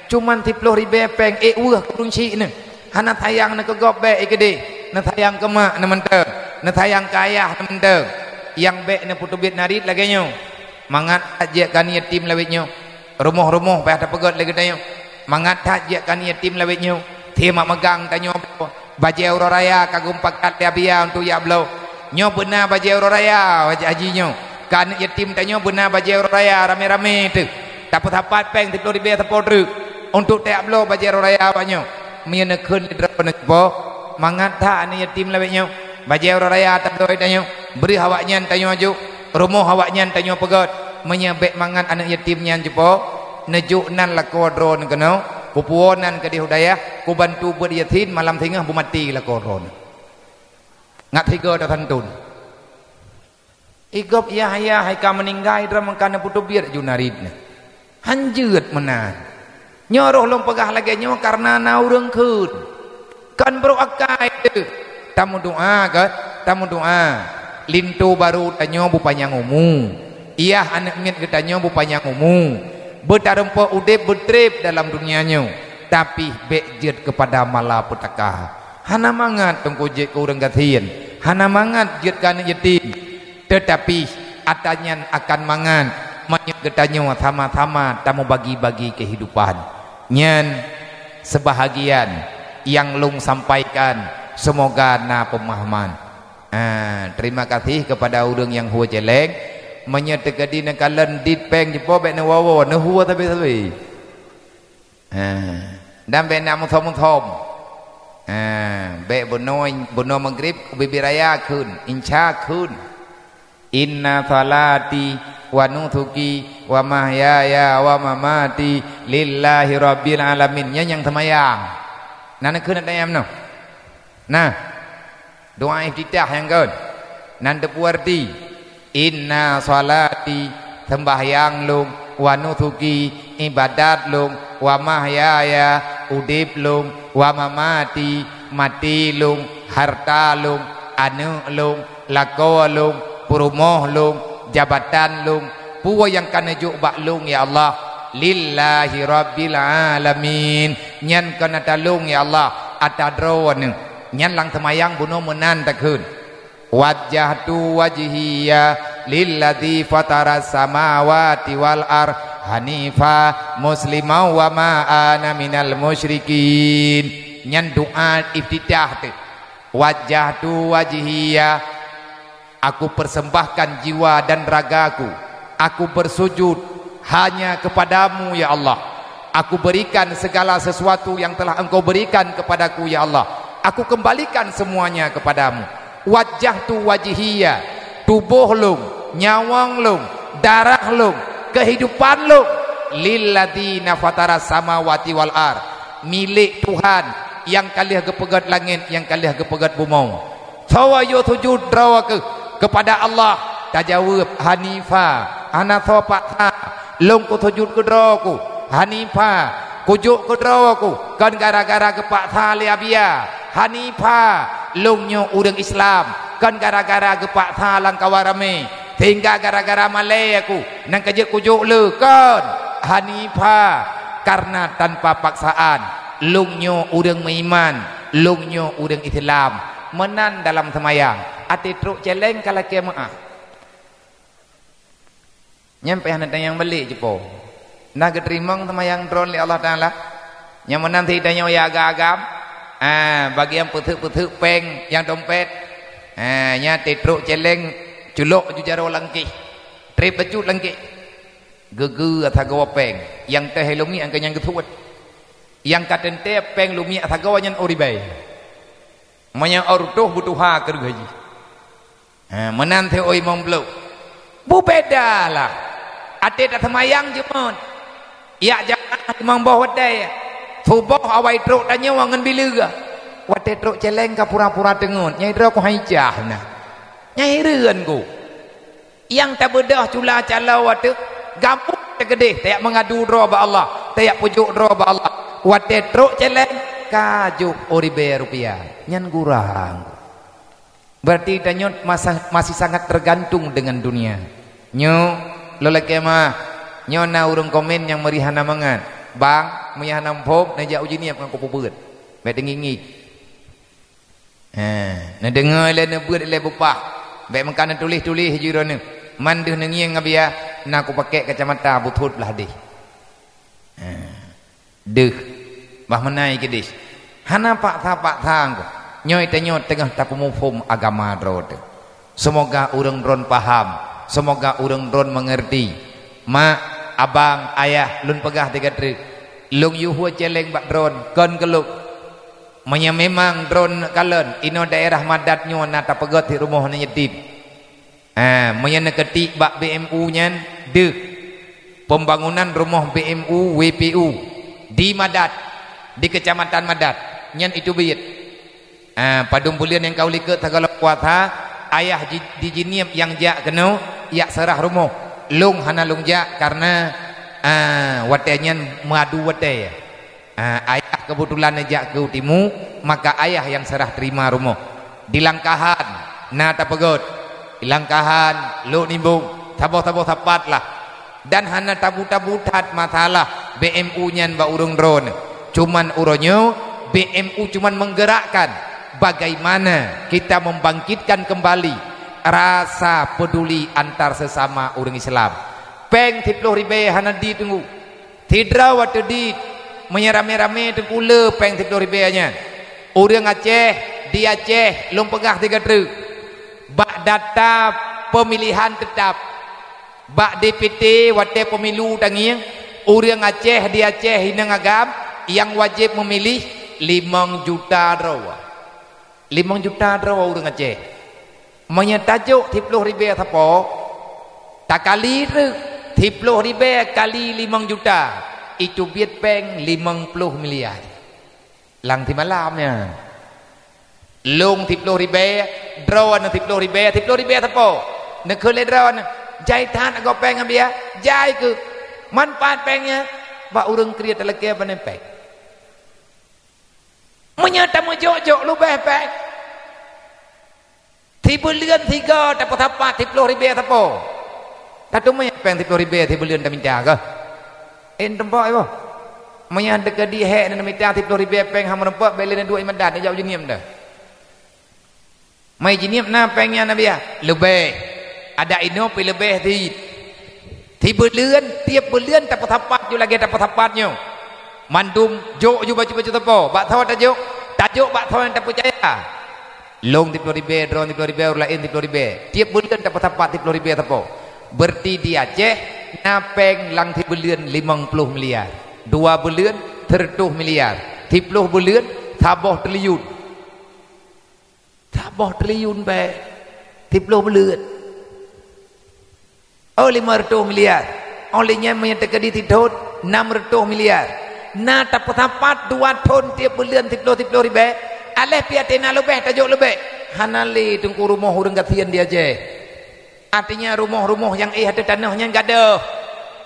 Cuman siploh ribée péng ék weueh keu ureuëng chik neuh. Hana sayang neuh keu gob bék i keudeh, neusayang keu mak neuh mantong, neusayang keu ayah neuh mantong. Nyang bék neupeuteubiet narit lagée nyoe, mangat that jeuet keu aneuk yatim lawét nyoe. Rumoh-rumoh payah tapeugét lé geutanyoe, mangat that jeuet keu aneuk yatim lawét nyoe. Tieb mak meugang tanyoe bajée uroe raya ka geupakat lé abiya untuk jak bloe. Nyoe beuna bajée uroe raya, wajah haji nyoe. Keu aneuk yatim tanyoe beuna bajée uroe raya ramé-ramé teuh. Tapeusapat péng siploh ribée sapo treuk untuk tajak bloe bajée uroe raya awak nyoe. Meunyoe neukheun lé droeneuh cupo, mangat that aneuk yatim lawét nyoe. Bajée uroe raya tabloe tanyoe, breueh awaknyan tanyoe jok, rumoh awaknyan tanyoe peugét. Meunyoe bék mangat aneuk yatim nyan cupo, neujok nan lakoe droeneuh keunoe, kupuwoe nan keudeh u dayah, kubantu beuet yasin malam singoh beumaté lakoe droeneuh. Ngat sigoe tasantun. I gob yah-yah hai ka meuninggai droe meuka neupeutubiet ju narit nyan. Han jeuet meunan. Nyoe roh lôn peugah lagée nyoe kareuna na ureuëng kheun. Kon brok akai teuh. Tameudoá gét, tameudoá. Linto barô tanyoe beupanyang umu. Yah aneuk miet geutanyoe beupanyang umu. Beutareumpok udeb beutreb dalam dunia nyoe. Tapi bék jeuet keupada malapetaka. Hana mangat teungku jeuet keu ureuëng gasien. Hana mangat jeuet keu aneuk yatim. Teutapi, atra nyan akan mangat meunyoe geutanyoe sama-sama tamubagi-bagi keuhidupan. Nyan seubahagian nyang lôn sampaikan, seumoga na peumahaman. Ah, terima kasih kepada ureuëng nyang hue céléng. Meunyoe teukeudi neukalon dit péng jipo bék neuwoe-woe, neuhue sabe-sabe. Ha. Dan bék na muthom-muthom. Ha, bék bunoe, bunoe Maghrib ubé-bé raya kheun, insya kheun. Inna salati wa nusuki wa mahyaya wa mamati lillahi rabbil alamin. Nyan nyang seumayang. Na neukheun ata nyang meunoe? Nah. Doa iftitah nyang kon. Nan teupeue arti, "Inna shalati, seumbahyang lôn, wa nusuki, ibadat lôn, wa mahyaya, udeb lôn, wa mamati, maté lôn, hareuta lôn, aneuk lôn, lakoe lôn, peurumoh lôn, jabatan lôn, peue nyang ka neujok bak lôn, ya Allah, lillahi rabbil alamin." Nyan kon ata lôn, ya Allah, ata Droeneuh. Nyan lam seumayang bunoe meunan takheun, "Wajjahtu wajhiya lilladzi fataras samawati wal ar hanifa musliman wa ma ana minal musyrikin." Nyan doa iftitah teuh. "Wajjahtu wajhiya," aku persembahkan jiwa dan ragaku, aku bersujud hanya kepada-Mu, ya Allah. Aku berikan segala sesuatu yang telah Engkau berikan kepadaku, ya Allah. Aku kembalikan semuanya kepada-Mu. Wajjahtu wajhiya, tuboh lôn, nyawöng lôn, darah lôn, kehidupan lôn, lilladzi fataras samawati wal ar, milék Tuhan nyang ka lheueh geupeugét langét, nyang ka lheueh geupeugét bumoe. Soe yue sujud droe keuh keupada Allah? Tajaweueb, "Hanifa, hana soe paksa. Lôn kusujud keu droe ku. Hanifa, kujok keu droe ku, kon gara-gara geupaksa lé Abia. Hanifa, lôn nyoe ureuëng Islam, kon gara-gara geupaksa lam kawan ramé, sehingga gara-gara malée ku nyang ka jeuet kujok le, kon. Hanifa, karena tanpa paksaan, lôn nyoe ureuëng meuiman, lôn nyoe ureuëng Islam." Meunan dalam seumayang, até trok céléng ka lakée meuáh. Nyan payah neutanyong balik jipo. Na geuteurimong seumayang droen lé Allah Taala? Nyang meunan sit tanyoe ya agam-agam, ah, bagian peuteuk-peuteuk péng nyang dompet. Ah, nyan trok céléng culok ju jaroe langkéh. Treb bacut langkéh. Geugeu atra goe péng. Nyang teuh lôn miet angka nyang geusuet. Nyang ka teuntée péng lôn miet atra goe nyan ôh ribée. Meunyoe ôh reutôh beutuha keureuh jih. Ha, meunan sit ôh imong bloe. Beubeda lah. Até taseumayang jeuet. Yak jamaah limong boh watée. Suboh awai trok tanyoe ngon bileue. Watée trok céléng ka pura-pura teungeut. Nyai droe ku hai cah na. Nyai hireuen ku. Nyang tabeudôh cula caloe watée gampông teugeudeh, tayak meungadu droe bak Allah, tayak pujok droe bak Allah. Watée trok céléng ka jôh ôh ribée rupiah. Nyan gurang. Berarti tanyoe masa, masih sangat tergantung dengan dunia. Nyoe, lôn lakée meuáh, nyoe na ureuëng komen nyang meuri hana mangat. "Bang, meunyoe hana muphom, neujak uji niet ngon kupeubuet." Bék teungieng-ngieng. Ha, neudeungoe lé, neubeuet lé bupah. Bék meuka neutuléh-tuléh jih droeneuh. Man deuh neungieng Abia, na kupakée kacamata beuthot blah deh. Ha. Deuh, bah meunan keudeh. Hana paksa-paksa engko. Nyoe tanyoe teungoh tapeumuphom agama droe teuh. Seumoga ureuëng droen paham, seumoga ureuëng droen meungeurti. Mak, abang, ayah, lôn peugah di gata treuk, lôn yue céléng bak droen, kon keu lôn. Meunyoe memang droen kalon, inoe daerah Madat nyoe na tapeugét sit rumoh aneuk yatim. Ah, meunyoe neukeutik bak B M U nyan, deuh. Pembangunan rumoh B M U, W P U di Madat, di Kecamatan Madat, nyan itu biet. Ah, padum buleuen nyang ka u likot sigohlom puasa, ayah ji-, di Jeunieb nyang jak keunoe, jak seurah rumoh. Lôn hana lôn jak karena, ah, watée nyan meuadu watée. Ah, ayah keubeutulan neujak keu timu, maka ayah nyang seurah teurima rumoh. Di Langkahan na tapeugét, di Langkahan, Lhok Nimbong, saboh-saboh sapat lah. Dan hana tabu-tabu that masalah B M U nyan bak ureuëng droeneuh. Cuman uroe nyoe, B M U cuman menggerakkan bagaimana kita membangkitkan kembali rasa peduli antar sesama ureuëng Islam. Péng siploh ribée hana di teungku. Sidroe watée dit, meunyoe ramé-ramé teungku le péng siploh ribée nyan. Ureuëng Aceh, di Aceh, lôn peugah sigoe treuk. Bak data pemilihan tetap, bak D P T watée pemilu tangieng, ureuëng Aceh di Aceh inong agam nyang wajéb meumilih limong juta droe. Limong juta droe ureuëng Aceh. Meunyoe tajok siploh ribée sapo, takali treuk, siploh ribée kali limong juta, itu biet péng limong ploh miliar. Lam simalam nyan. Lôn siploh ribée, droeneuh siploh ribée, siploh ribée sapo? Neukheun lé droeneuh, jai that agoe péng Abia, jai keuh. Manfaat péng nyan bak ureuëng kriet talakée pane péng. Meunyoe tameujok-jok leubeh péng, sibuleuen sigoe tapeusapat siploh ribée sapo? Tateumé péng siploh ribée sibuleuen tamita keuh? Eh, teumpok iboh. Meunyoe teukeudi hék neumita siploh ribée péng hana meurumpok, bék lé neuduek ié Madat, neujak u Jeunieb dah. Mai Jeunieb na péng nyan Abia? Leubeh. Adak inoe pih leubeh sit. Sibuleuen, tieb buleuen tapeusapat ju lagée tapeusapat nyoe. Mandum jok ju bacut-bacut sapo? Bak soe tajok? Tajok bak soe nyang tapeucaya. Lôn siploh ribée, droeneuh siploh ribée, ureuëng laén siploh ribée. Tieb buleuen tapeusapat siploh ribée sapo? Berarti di Aceh na péng lam sibuleuen limong ploh miliar. Dua buleuen, seureutôh miliar. Siploh buleuen, saboh triliun. Saboh triliun péng. Siploh buleuen. Oh, limong reutôh miliar. Oh, lé nyan meunyoe teukeudi sithon, nam reutôh miliar. Na tapeusapat dua thon tiep buleuen siploh-siploh ribèe, aléh pih até na leubeh tajok leubeh. Hana lé teungku rumoh ureuëng gasien di Aceh. Artinya rumoh-rumoh nyang éh ateueh tanoh nyan gadôh.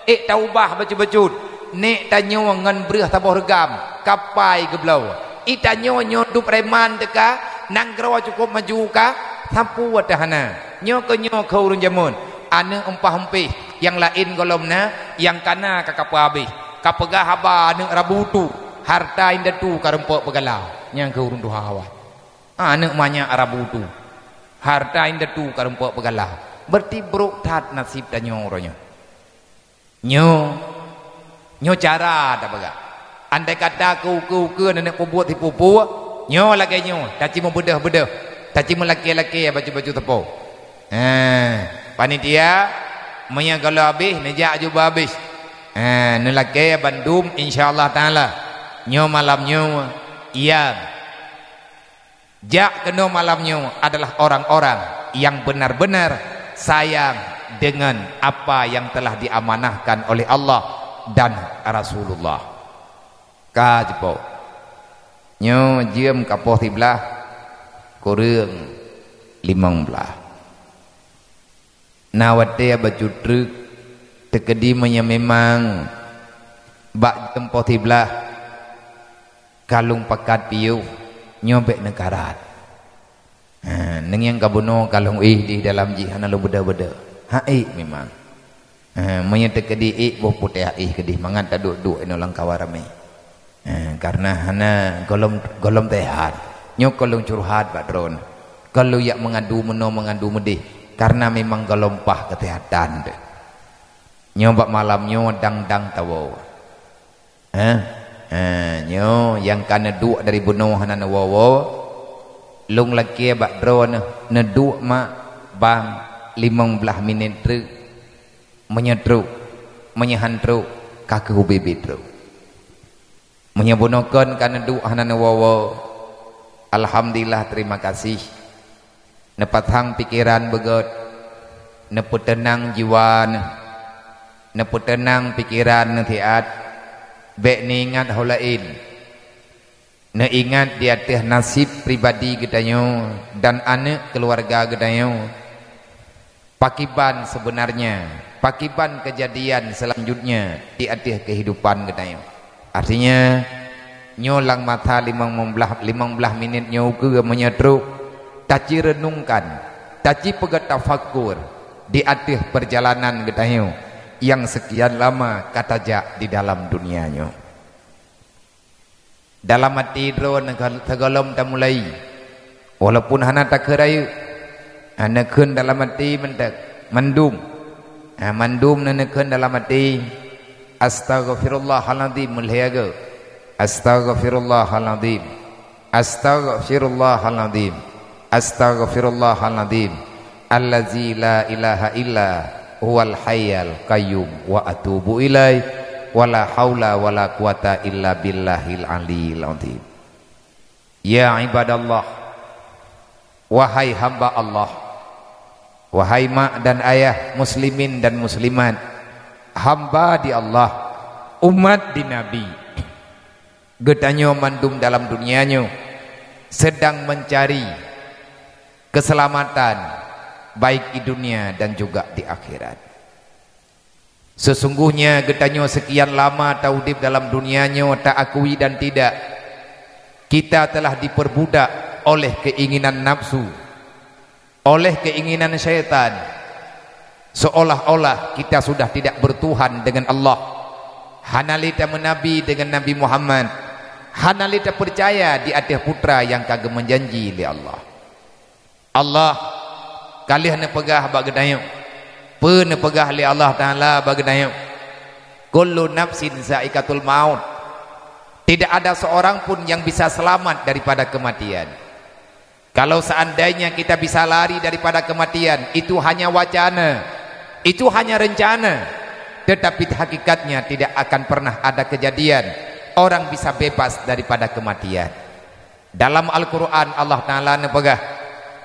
Ék taubah bacut-bacut. Nék tanyoe ngon breueh saboh reugam, kapai geubloe. I tanyoe nyoe dum preman teuka, nanggroe cukup maju ka, sapeue teuh hana. Nyoe keu nyoe keu ureuëng jameun, aneuëk umpah-umpih, nyang laén gohlom na, nyang kana ka kapeuhabéh. Ka peugah haba aneuëk rabu tu, harta indatu ka rumpok peugala. Nyang keu ureuëng tuha awai. Aneuëk manyak rabu tu, harta indatu ka rumpok peugala. Berarti brok that nasib tanyoe uroe nyoe. Nyoe, nyoe cara tapeugah. Andai kata keu ukeue-ukeue neuneuk peubuet sipeue-peue, nyoe lagée nyoe, taci meubeudôh-beudôh, taci meulakée-lakée baju-baju teupô. Heh, panitia, meunyoe gohlom habéh, neujak aju beu habéh. Heh, neulakée bandum, insya Allah Taala. Nyoe malam nyoe, nyang jak keunoe malam nyoe adalah orang-orang yang benar-benar sayang dengan apa yang telah diamanahkan oleh Allah dan Rasulullah. Ka jipok. Nyoe jeuem ka poh siblaih kureueng limong blaih. Na watée bacut treuk teukeudi meunyoe memang bak jeuem poh siblaih ka lôn pakat piôh, nyoe bék neukarat. Ha, neungieng ka bunoe ka lôn éh di dalam jih hana lôn beudôh-beudôh. Ha ék memang. Ha, meunyoe teukeudi ék boh putéh éh keudeh mangat taduek-duek inoe lam kawan ramé. Ha, kareuna hana gohlom, gohlom teuhat. Nyoe kon lôn curhat bak droeneuh. Kon lôn jak meungadu meunoe meungadu meudeh. Kareuna memang gohlom paih keuseuhatan teuh. Nyoe bak malam nyoe dang-dang tawoe. Heh? Heh, nyoe nyang ka neuduek dari bunoe hana neuwoe-woe. Lôn lakée bak droeneuh neuduek mak bang limong blaih minét treuk. Meunyoe trok, meunyoe han trok, ka keuh ubé-bé trok. Meunyoe bunoe kon ka neuduek hana neuwoe-woe, alhamdulillah, terima kasih. Neupasang pikeran beugét, neupeuteunang jiwa neuh, neupeuteunang pikeran neuh siat, bék neuingat ho laén. Neuingat di ateueh nasib pribadi geutanyoe dan aneuëk keuluwarga geutanyoe. Pakiban sebenarnya, pakiban kejadian selanjutnya di ateueh kehidupan geutanyoe. Artinya, nyoe lam masa limong blaih, limong blaih minét nyoe ukeue meunyoe trok, taci reunungkan, taci peugét tafakur di ateueh peurjalanan geutanyoe nyang seukian lama ka tajak di dalam dunia nyoe. Dalam até droeneuh sigohlom tamulai, walaupun hana takheun rayeuk, hana kheun dalam até mantong, mandum, ha, mandum neuneukheun dalam até, "Astaghfirullahalazim," meulhèe goe, "Astaghfirullahalazim, astaghfirullahalazim." Astaghfirullahalazim, allazi la ilaha illa huwal hayyul qayyum, wa atubu ilaih, wa la haula wa la quwata illa billahil aliyil azim. Ya ibadallah, wahai hamba Allah, wahai mak dan ayah muslimin dan muslimat, hamba di Allah, umat di Nabi. Geutanyoe mandum dalam dunia nyoe sedang mencari keselamatan, baik di dunia dan juga di akhirat. Sesungguhnya geutanyoe sekian lama taudeb dalam dunia nyoe, ta akui dan tidak, kita telah diperbudak oleh keinginan nafsu, oleh keinginan syaitan, seolah-olah kita sudah tidak bertuhan dengan Allah. Hana lé tameunabi dengan Nabi Muhammad, hana lé tapeucaya di ateueh putra nyang ka geumeujanji lé Allah. Allah ka lheueh neupeugah bak geutanyoe, peue neupeugah lé Allah Taala bak geutanyoe, "Kullu nafsin zaikatul maut." Tidak ada seorang pun yang bisa selamat daripada kematian. Kalau seandainya kita bisa lari daripada kematian, itu hanya wacana, itu hanya rencana, tetapi hakikatnya tidak akan pernah ada kejadian orang bisa bebas daripada kematian. Dalam Al-Quran, Allah Taala neupeugah,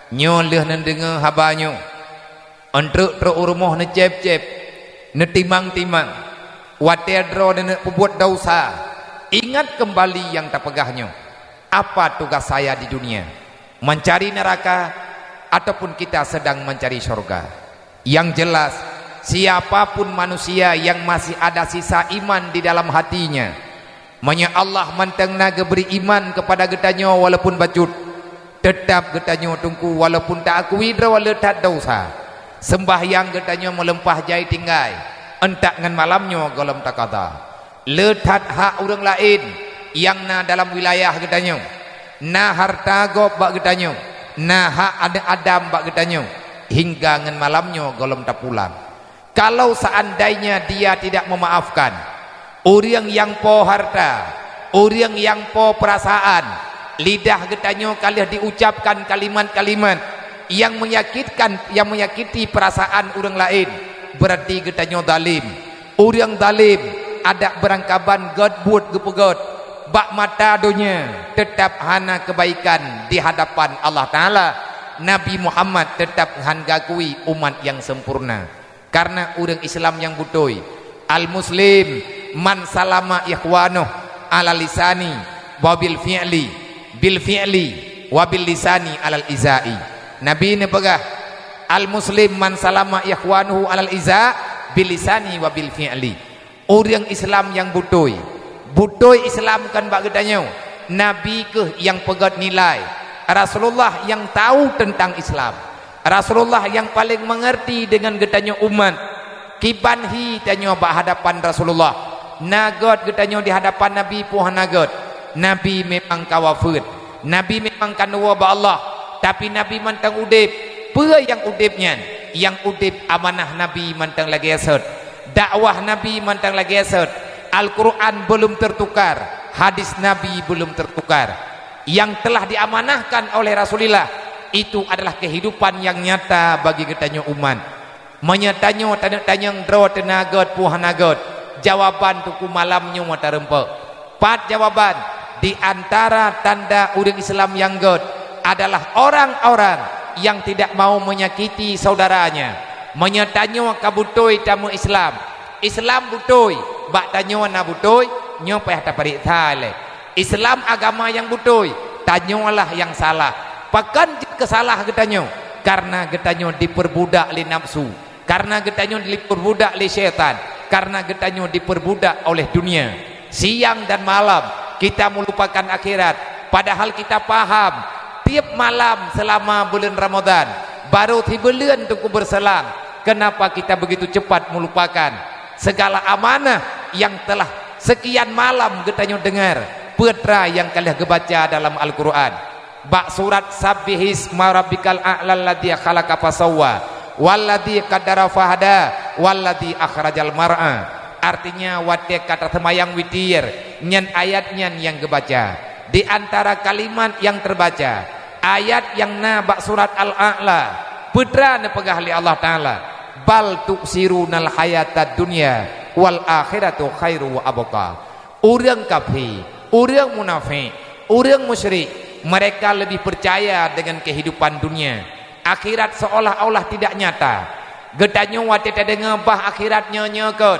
"Nyoe lheueh neudeungoe haba nyoe, euntreuk trok u rumoh neucéb-céb, neutimang-timang, watée droe neuneuk peubuet desya, Ingat kembali yang tapeugah nyoe, apa tugas saya di dunia? Mencari neraka ataupun kita sedang mencari syurga? Yang jelas, siapapun manusia yang masih ada sisa iman di dalam hatinya, meunyoe Allah mantong na geubri iman keupada geutanyoe walaupun bacut, teutab geutanyoe teungku walaupun ta-akui droe le that desya. Seumbahyang geutanyoe meulimpah jai tinggai, euntak ngon malam nyoe gohlom takada. Le that hak ureuëng laén nyang na dalam wilayah geutanyoe, na hareuta gob bak geutanyoe, na hak aneuëk Adam bak geutanyoe, hingga ngon malam nyoe gohlom tapulang. Kalau seandainya dia tidak memaafkan, ureuëng nyang po hareuta, ureuëng nyang po peurasaan, lidah geutanyoe ka lheueh diucapkan kalimat-kalimat nyang menyakitkan, nyang menyakiti peurasaan ureuëng laén, beurati geutanyoe zalim. Ureuëng zalim adak beurangkaban gét buet geupeugét, bak mata donya teutab hana keubaikan di hadapan Allah Taala. Nabi Muhammad teutab han geukui umat nyang sempurna. Kareuna ureuëng Islam nyang beutôi, al-muslim man salama ikhwanuh ala lisani wa bil fi'li, bil fi'li wa bil lisani alal izai. Nabi neupeugah, "Al-muslim man salama ikhwanuhu alal iza bil lisani wa bil fi'li." Ureuëng Islam nyang beutôi, beutôi Islam kon bak geutanyoe, Nabi kheueh nyang peugét nilai, Rasulullah nyang tahu teuntang Islam, Rasulullah nyang paleng meungeurti deungon geutanyoe umat. Kiban hi tanyoe bak hadapan Rasulullah, na gét geutanyoe di hadapan Nabi peue hana gét. Nabi memang ka wafeuet, Nabi memang ka neuwoe bak Allah, tapi Nabi mantong udeb. Peue nyang udeb nyan? Nyang udeb amanah Nabi mantong lagée sot, dakwah Nabi mantong lagée sot, Al-Quran belum tertukar, hadis Nabi belum tertukar. Nyang telah diamanahkan oleh Rasulullah, itu adalah kehidupan nyang nyata bagi geutanyoe umat. Meunyoe tanyoe taneuk tanyong droe teuh na gét peue hana gét, jawaban teungku malam nyoe meutareumpok. Pat jawaban? Di antara tanda ureuëng Islam nyang gét adalah orang-orang yang tidak mau menyakiti saudaranya. Meunyoe tanyoe ka beutôi tameu Islam, Islam beutôi, bak tanyoe na beutôi, nyoe payah tapareksa lé. Islam agama nyang beutôi, tanyoe lah nyang salah. Pakon jeuet keu salah geutanyoe? Kareuna geutanyoe dipeurbudak lé nafsu, kareuna geutanyoe dipeurbudak lé syaitan, kareuna geutanyoe dipeurbudak oleh dunia. Siang dan malam kita meulupakan akhirat, padahal kita paham, tieb malam seulama buleuen Ramadhan, barô sibuleuen teungku beuseulang, kenapa kita begitu cepat meulupakan segala amanah nyang telah sekian malam geutanyoe deungar, peue teuma nyang ka lheueh geubaca dalam Al-Quran? Bak surat Sabbihisma Rabbikal A'la alladzi khalaqa fasawwa, walladzi qaddara fahada, walladzi akhrajal mar'a. Artinya, watée ka taseumayang witir, nyan ayat nyan nyang geubaca. Di antara kalimat nyang teubaca, ayat nyang na bak surat Al-A'la, peue teuma neupeugah lé Allah Taala, "Bal tu'sirunal hayatad dunya, wal akhiratu khairu wa abqa." Ureuëng kafé, ureuëng munafék, ureuëng musyrik, mereka lebih percaya dengan kehidupan dunia. Akhirat seolah-olah tidak nyata. Geutanyoe watée tadeungoe bah akhirat nyoe-nyoe kon,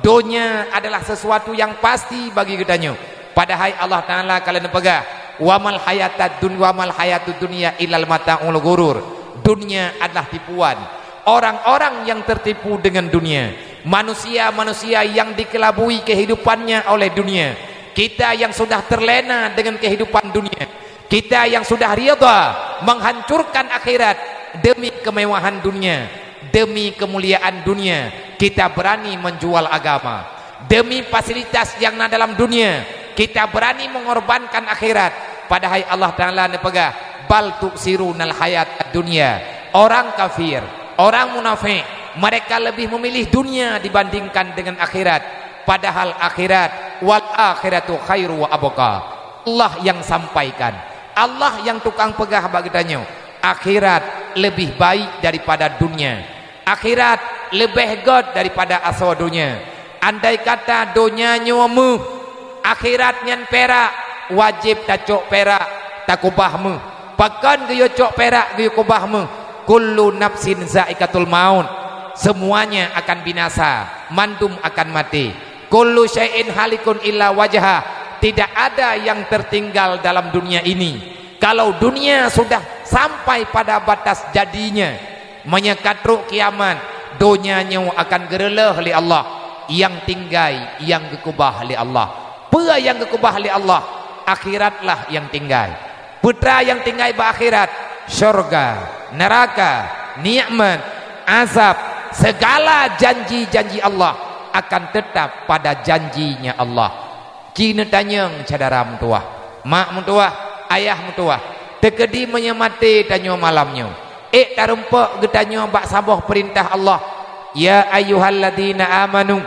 donya adalah sesuatu yang pasti bagi geutanyoe. Padahai Allah Taala ka lheueh neupeugah, "Wa mal hayatad dun-, wa mal hayatud dunya illal mata'ul ghurur." Dunia adalah tipuan. Orang-orang yang tertipu dengan dunia, manusia-manusia yang dikelabui kehidupannya oleh dunia, kita yang sudah terlena dengan kehidupan dunia, kita yang sudah ridha menghancurkan akhirat demi kemewahan dunia, demi kemuliaan dunia, kita berani menjual agama. Demi fasilitas yang na dalam dunia, kita berani mengorbankan akhirat. Padahai Allah Taala neupeugah, "Bal tu'sirunal hayatad dunya." Orang kafir, orang munafik, mereka lebih memilih dunia dibandingkan dengan akhirat. Padahal akhirat, "Wal akhiratu khairu wa abqa." Allah yang sampaikan, Allah yang tukang peugah bak geutanyoe, akhirat lebih baik daripada dunia. Akhirat leubeh gét daripada asoe donya. Andai kata donya nyoe méuh, akhirat nyan pirak, wajéb tacok pirak, takubah méuh. Pakon geuyue cok pirak geuyue kubah méuh? Kullu nafsin zaikatul maut. Semuanya akan binasa, mandum akan maté. Kullu syai'in halikun illa wajhah. Tidak ada yang tertinggal dalam dunia ini. Kalau dunia sudah sampai pada batas jadinya, meunyoe ka trok kiamat, donya nyoe akan geureuloh lé Allah. Nyang tinggai, nyang geukeubah lé Allah. Peue nyang geukeubah lé Allah? Akhiratlah nyang tinggai. Peue nyang tinggai bak akhirat? Syurga, neuraka, nikmat, azab, segala janji-janji Allah akan tetap pada janjinya Allah. Ci neutanyong syedara meutuwah, mak meutuwah, ayah meutuwah, teukeudi meunyoe maté tanyoe malam nyoe, ék tarumpok geutanyoe bak saboh peurintah Allah, "Ya ayyuhalladzina amanu,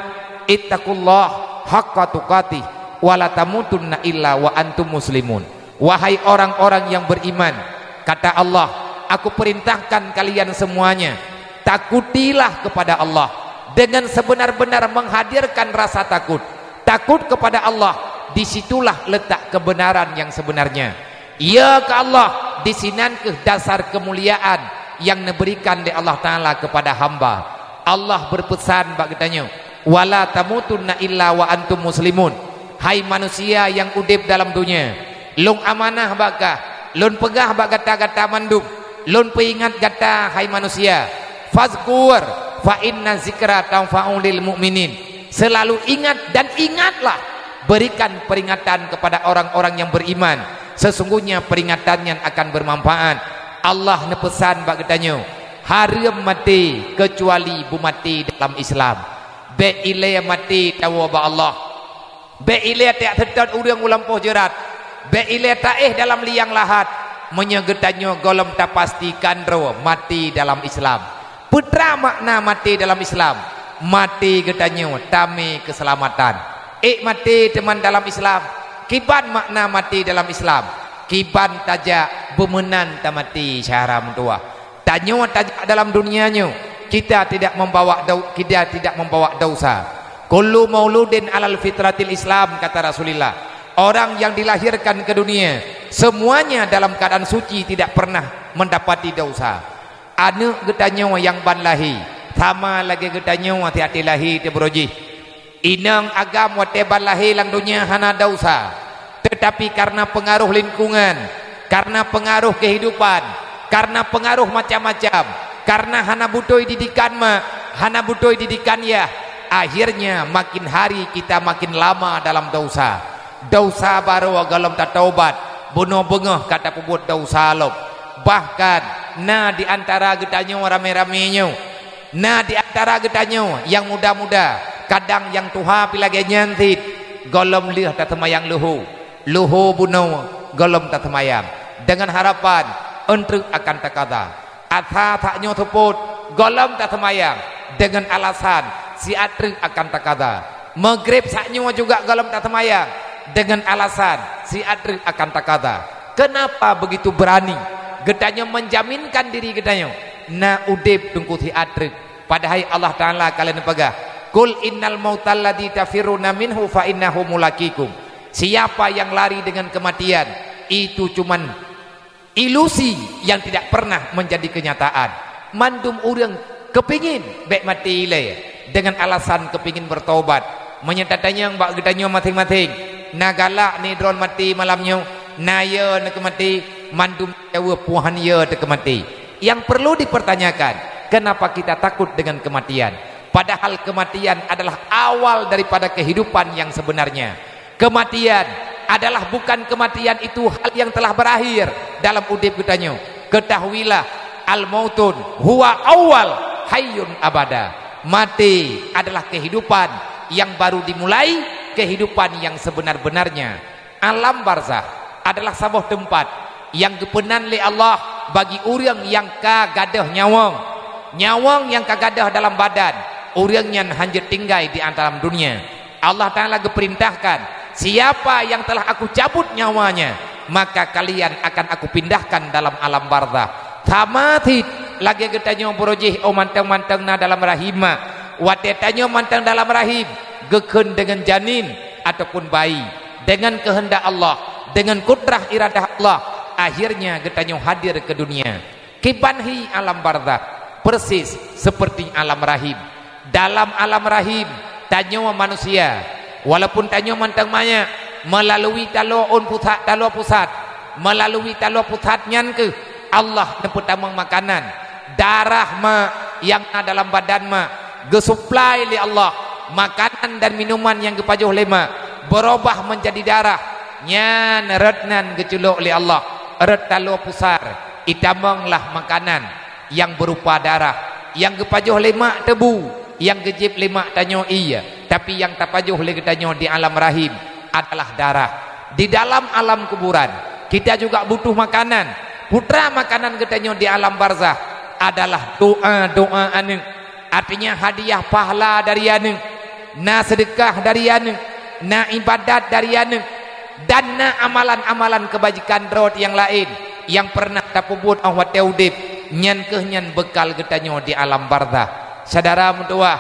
ittaqullaha haqqa tuqatih, wa la tamutunna illa wa antum muslimun." Wahai orang-orang yang beriman, kata Allah, "Aku perintahkan kalian semuanya, takutilah kepada Allah dengan sebenar-benar menghadirkan rasa takut." Takut kepada Allah, di situlah letak kebenaran yang sebenarnya. Ya ke Allah, di sinan keuh dasar kemuliaan yang neuberikan lé Allah Taala kepada hamba. Allah beupeusan bak geutanyoe, "Wa la tamutunna illa wa antum muslimun." Hai manusia nyang udeb dalam dunia, lôn amanah bak kah, lôn peugah bak gata-gata mandum, lôn peuingat gata, hai manusia, "Fazkur fa inna zikra tanfa'u lil mu'minin." Selalu ingat dan ingatlah, berikan peringatan kepada orang-orang yang beriman. Sesungguhnya peringatan nyan akan bermanfaat. Allah neupeusan bak geutanyoe, hareuem maté keucuali beumaté dalam Islam. Bék ilée maté tawoe bak Allah. Bék ilée tajak seutôt ureuëng u lampôh jeurat. Bék ilée taéh dalam liang lahat. Meunyoe geutanyoe gohlom tapastikan droe maté dalam Islam. Peue makna maté dalam Islam? Maté geutanyoe tamé keuseulamatan. Ék maté teuma dalam Islam. Kiban makna maté dalam Islam? Kiban tajak beumeunan tamaté syedara meutuwah. Tanyoe tajak dalam dunia nyoe, kita tidak membawa dau-, kita tidak membawa dosa. "Kullu mauludin alal fitratil Islam," kata Rasulullah. Orang yang dilahirkan ke dunia, semuanya dalam keadaan suci, tidak pernah mendapati dosa. Aneuëk geutanyoe nyang ban lahé, sama lagée geutanyoe watée até lahé teuh baroe jih. Inong agam watée ban lahé lam donya hana dosa, teutapi kareuna peungaroh lingkungan, kareuna peungaroh keuhidupan, kareuna peungaroh macam-macam, kareuna hana beutôi didikan mak, hana beutôi didikan yah, akhirnya makin hari kita makin lama dalam dosa. Dosa barô gohlom tataubat, bunoe beungoh ka tapeubuet dosa lom. Bahkan na di antara geutanyoe ramé-ramé nyoe, na di antara geutanyoe nyang muda-muda, kadang nyang tuha pi lagée nyan cit, gohlom lheueh taseumayang luho, luho bunoe gohlom taseumayang, deungon harapan eunteuk akan takada. Asa sak nyoe seupôt, gohlom taseumayang deungon alasan siat treuk akan takada. Maghrib sak nyoe juga gohlom taseumayang deungon alasan siat treuk akan takada. Kenapa begitu berani geutanyoe menjaminkan diri geutanyoe na udeb teungku siat treuk? Padahai Allah Taala ka lheueh neupeugah, "Qul innal mautal ladzi tafirruna minhu fa innahu mulaqikum." Siapa yang lari dengan kematian, itu cuman ilusi yang tidak pernah menjadi kenyataan. Mandum ureuëng keupingin bék maté ilée deungon alasan keupingin beurtaubat. Meunyoe tatanyong bak geutanyoe maséng-maséng, na galak ni droen maté malam nyoe, na yo neukeumaté, mandum jaweueb, "Puhan yo teukeumaté." Yang perlu dipertanyakan, kenapa kita takut dengan kematian? Padahal kematian adalah awal daripada kehidupan yang sebenarnya. Kematian adalah bukan kematian itu hal yang telah berakhir dalam udeb geutanyoe. Ketahuilah, al-mautun huwa awal hayyun abada. Maté adalah kehidupan yang baru dimulai, kehidupan yang sebenar-benarnya. Alam barzakh adalah saboh teumpat nyang geupeunan lé Allah bagi ureuëng nyang ka gadôh nyawöng. Nyawöng nyang ka gadôh dalam badan, ureuëng nyan hanjeuet tinggai di dalam dunia. Allah Taala geupeurintahkan, "Siapa yang telah Aku cabut nyawanya, maka kalian akan Aku pindahkan dalam alam barzakh." Sama cit lagée geutanyoe baroe jih, oh, mantong-mantong na dalam rahim mak. Watée tanyoe mantong dalam rahim, geukheun deungon janin ataupun bayi, dengan kehendak Allah, dengan kudrah iradah Allah, akhirnya geutanyoe hadir ke dunia. Kiban hi alam barzakh, persis seperti alam rahim. Dalam alam rahim, tanyoe manusia, walaupun tanyoe mantong manyak, Melalui taloe ôn pusat, taloe pusat, melalui taloe pusat nyan keuh Allah neupeutamong makanan. Darah mak nyang na dalam badan mak geusuplai lé Allah, makanan dan minuman nyang geupajoh lé mak beurubah menjadi darah. Nyan rot nan geuculok lé Allah, rot taloe pusar, itamong lah makanan nyang beurupa darah, nyang geupajoh lé mak teubu, nyang geujieb lé mak tanyoe ie, tapi nyang tapajoh lé geutanyoe di alam rahim adalah darah. Di dalam alam kuburan, kita juga butuh makanan. Putra makanan geutanyoe di alam barzah adalah doa-doa aneuëk. Artinya, hadiah pahala dari aneuëk, na seudeukah dari aneuëk, na ibadat dari aneuëk, dan na amalan-amalan keubajikan droe nyang laén nyang pernah tapeubuet óh watée udeb, nyan keuh nyan beukal geutanyoe di alam barzah. Syedara meutuwah,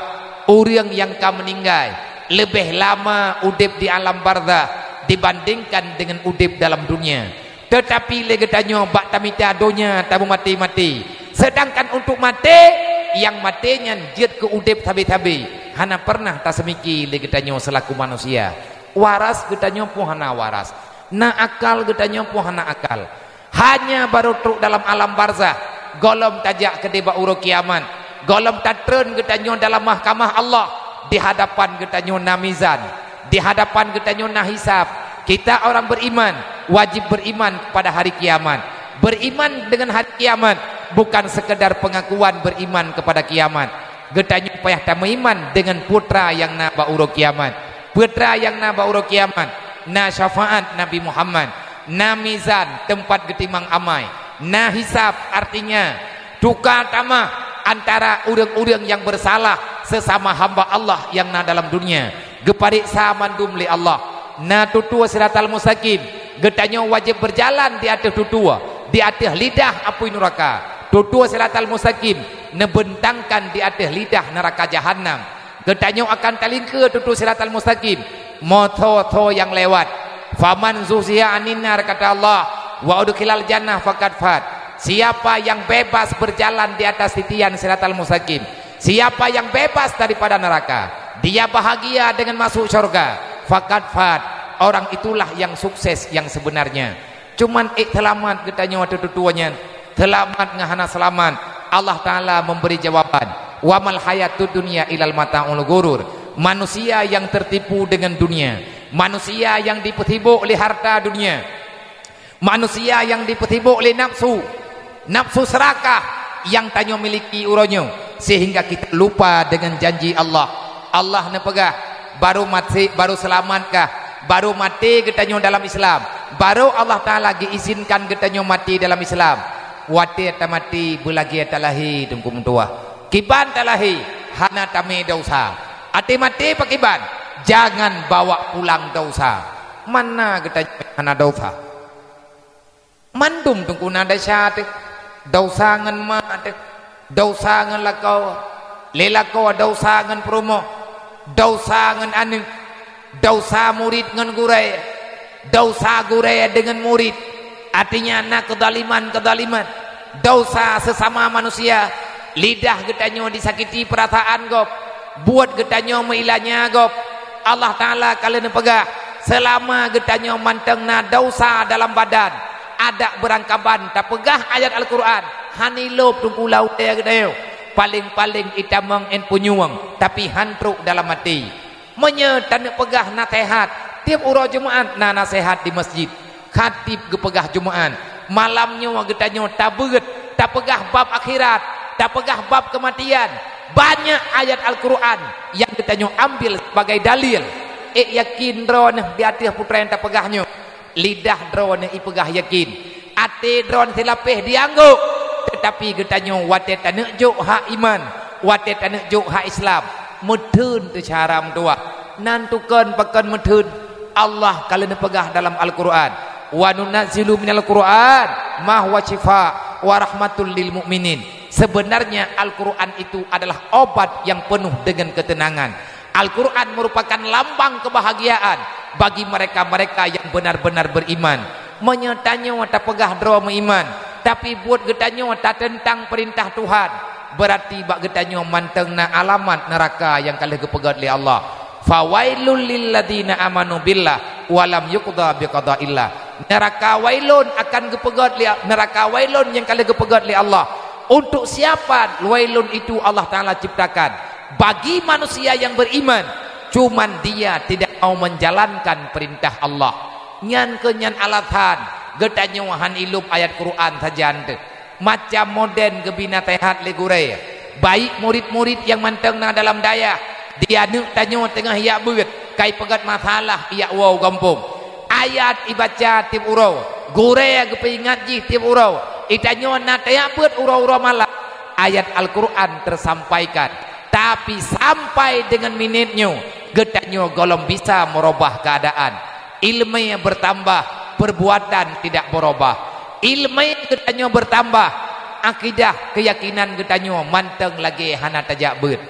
ureuëng nyang ka meuninggai leubeh lama udeb di alam barzah dibandingkan deungon udeb dalam dunia. Teutapi lé geutanyoe bak tamita donya tameumaté-maté, seudangkan untuk maté, nyang maté nyan jeuet keu udeb sabe-sabe, hana pernah taseumiki lé geutanyoe seulaku manusia. Waras geutanyoe pun hana waras, na akal geutanyoe pun hana akal. Hanya barô trok dalam alam barzah, gohlom tajak keudeh bak uroe kiamat, gohlom tatreun geutanyoe dalam mahkamah Allah, di hadapan geutanyoe na mizan. Di hadapan geutanyoe na hisab. Kita orang beriman, wajib beriman kepada hari kiamat. Beriman dengan hari kiamat bukan sekadar pengakuan beriman kepada kiamat. Geutanyoe payah tameuiman dengan putra nyang na bak uroe kiamat. Putra nyang na bak uroe kiamat, na syafaat Nabi Muhammad, na mizan teumpat geutimang amai, na hisab, artinya tuka tamah antara ureuëng-ureuëng nyang beusalah sesama hamba Allah nyang na dalam dunia, geupareksa mandum lé Allah. Na tutoe siratal mustaqim, geutanyoe wajéb beujalan di ateueh tutoe, di ateueh lidah apui nuraka. Tutoe siratal mustaqim neubeuntangkan di ateueh lidah neuraka jahanam. Geutanyoe akan talingkeue tutoe siratal mustaqim, meuthô-thô nyang lewat. "Faman zuhziha 'anin nar," kata Allah, "wa udkhilal jannah faqad fat." Siapa yang bebas berjalan di atas titian siratal mustaqim, siapa yang bebas daripada neraka, dia bahagia dengan masuk syurga, faqad fat, orang itulah yang sukses yang sebenarnya. Cuman ék seulamat geutanyoe ateueh tutoe nyan, seulamat ngon hana seulamat, Allah Taala memberi jawaban, "Wa mal hayatud dunya illal mata'ul ghurur." Manusia yang tertipu dengan dunia, manusia yang dipeusibok lé harta dunia, manusia yang dipeusibok lé nafsu, nafsu serakah yang tanyoe miliki uroe nyoe, sehingga kita lupa dengan janji Allah. Allah neupeugah, "Baru maté, baru seulamat kah? Baru maté geutanyoe dalam Islam? Baru Allah Taala geuizinkan geutanyoe maté dalam Islam?" Watée tamaté beulagée talahé, Teungku meutuwah. Kiban talahé, hana tamé desya. Até maté pakiban, jangan bawa pulang desya. Mana geutanyoe hana desya? Mandum Teungku na desya teuh. Desya ngon mak teuh. Desya ngon lakoe. Lé lakoe desya ngon peurumoh. Desya ngon aneuëk. Desya murit ngon gurée. Desya gurée deungon murit. Artinya na keuzaliman-keuzaliman. Desya sesama manusia. Lidah geutanyoe disakiti peurasaan gob. Buet geutanyoe meuilanya gob. Allah Taala ka lheueh neupeugah, seulama geutanyoe mantong na desya dalam badan, adak beurangkaban tapeugah ayat Al-Qur'an, hana ilôb Teungku lam watée geutanyoe. Paleng-paleng itamong én punyueng, tapi han trok dalam até. Meunyoe taneuk peugah naseuhat, tieb uroe Jumat na naseuhat di masjid. Khatib geupeugah Jumat, malam nyoe geutanyoe tabeuet, tapeugah bab akhirat, tapeugah bab keumatian. Banyak ayat Al-Qur'an nyang geutanyoe ambil sebagai dalil. Ék yakin droeneuh di ateueh peue nyang tapeugah nyoe. Lidah droeneuh ipeugah yakin, até droeneuh silapéh dianggôk, teutapi geutanyoe watée taneuk jok hak iman, watée taneuk jok hak Islam, meutheun teuh cara meutuwah. Nan tukon pakon meutheun. Allah ka lheueh neupeugah dalam Al-Qur'an, "Wa nunazzilu minal Qur'an ma huwa syifa wa rahmatul lil mu'minin." Sebenarnya Al-Qur'an itu adalah obat yang penuh dengan ketenangan. Al-Qur'an merupakan lambang kebahagiaan bagi mereka-mereka yang benar-benar beriman. Meunyoe tanyoe tapeugah droe meuiman, tapi buet geutanyoe tateuntang peurintah Tuhan, beurati bak geutanyoe mantong na alamat neuraka nyang ka lheueh geupeugét lé Allah. "Fawailul lilladzina amanu billah wa lam yuqda biqadaillah." Neuraka wailun akan geupeugét lé, neuraka wailun nyang ka lheueh geupeugét lé Allah. Untuk siapa wailun itu Allah Taala ciptakan? Bagi manusia yang beriman, cuman dia tidak mau menjalankan perintah Allah. Nyan keuh nyan alasan geutanyoe han ilop ayat Quran sajan teuh. Macam moden geubi naseuhat lé gurée. Baik murit-murit nyang mantong na dalam dayah, di aneuëk tanyoe teungoh jak beuet, ka ipeugét masalah jak woe u gampông. Ayat ibaca tieb uroe, gurée geupeuingat jih tieb uroe. Itanyoe na tajak beuet uroe-uroe malam. Ayat Al-Quran teusampaikan, tapi sampai deungon minét nyoe, geutanyoe gohlom bisa meurubah keuadaan. Iéleumé beurtambah, peurbuatan tidak beurubah. Iéleumé geutanyoe beurtambah, akidah, keuyakinan geutanyoe mantong lagée hana tajak beuet.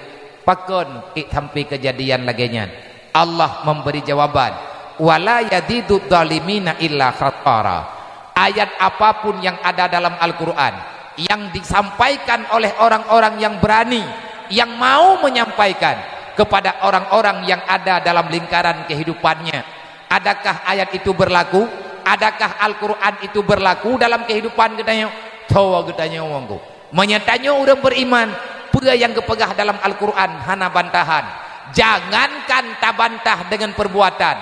Pakon ék sampai keujadian lagée nyan? Allah memberi jawaban, "Wa la yazidudz zalimina illa khasara." Ayat apapun yang ada dalam Al-Quran yang disampaikan oleh orang-orang yang berani, yang mau menyampaikan kepada orang-orang yang ada dalam lingkaran kehidupannya, adakah ayat itu berlaku? Adakah Al-Quran itu berlaku dalam kehidupan geutanyoe? Tho geutanyoe wanggu. Meunyoe tanyoe ureuëng beriman, peue nyang geupeugah dalam Al-Quran hana bantahan. Jangankan tabantah deungon peurbuatan,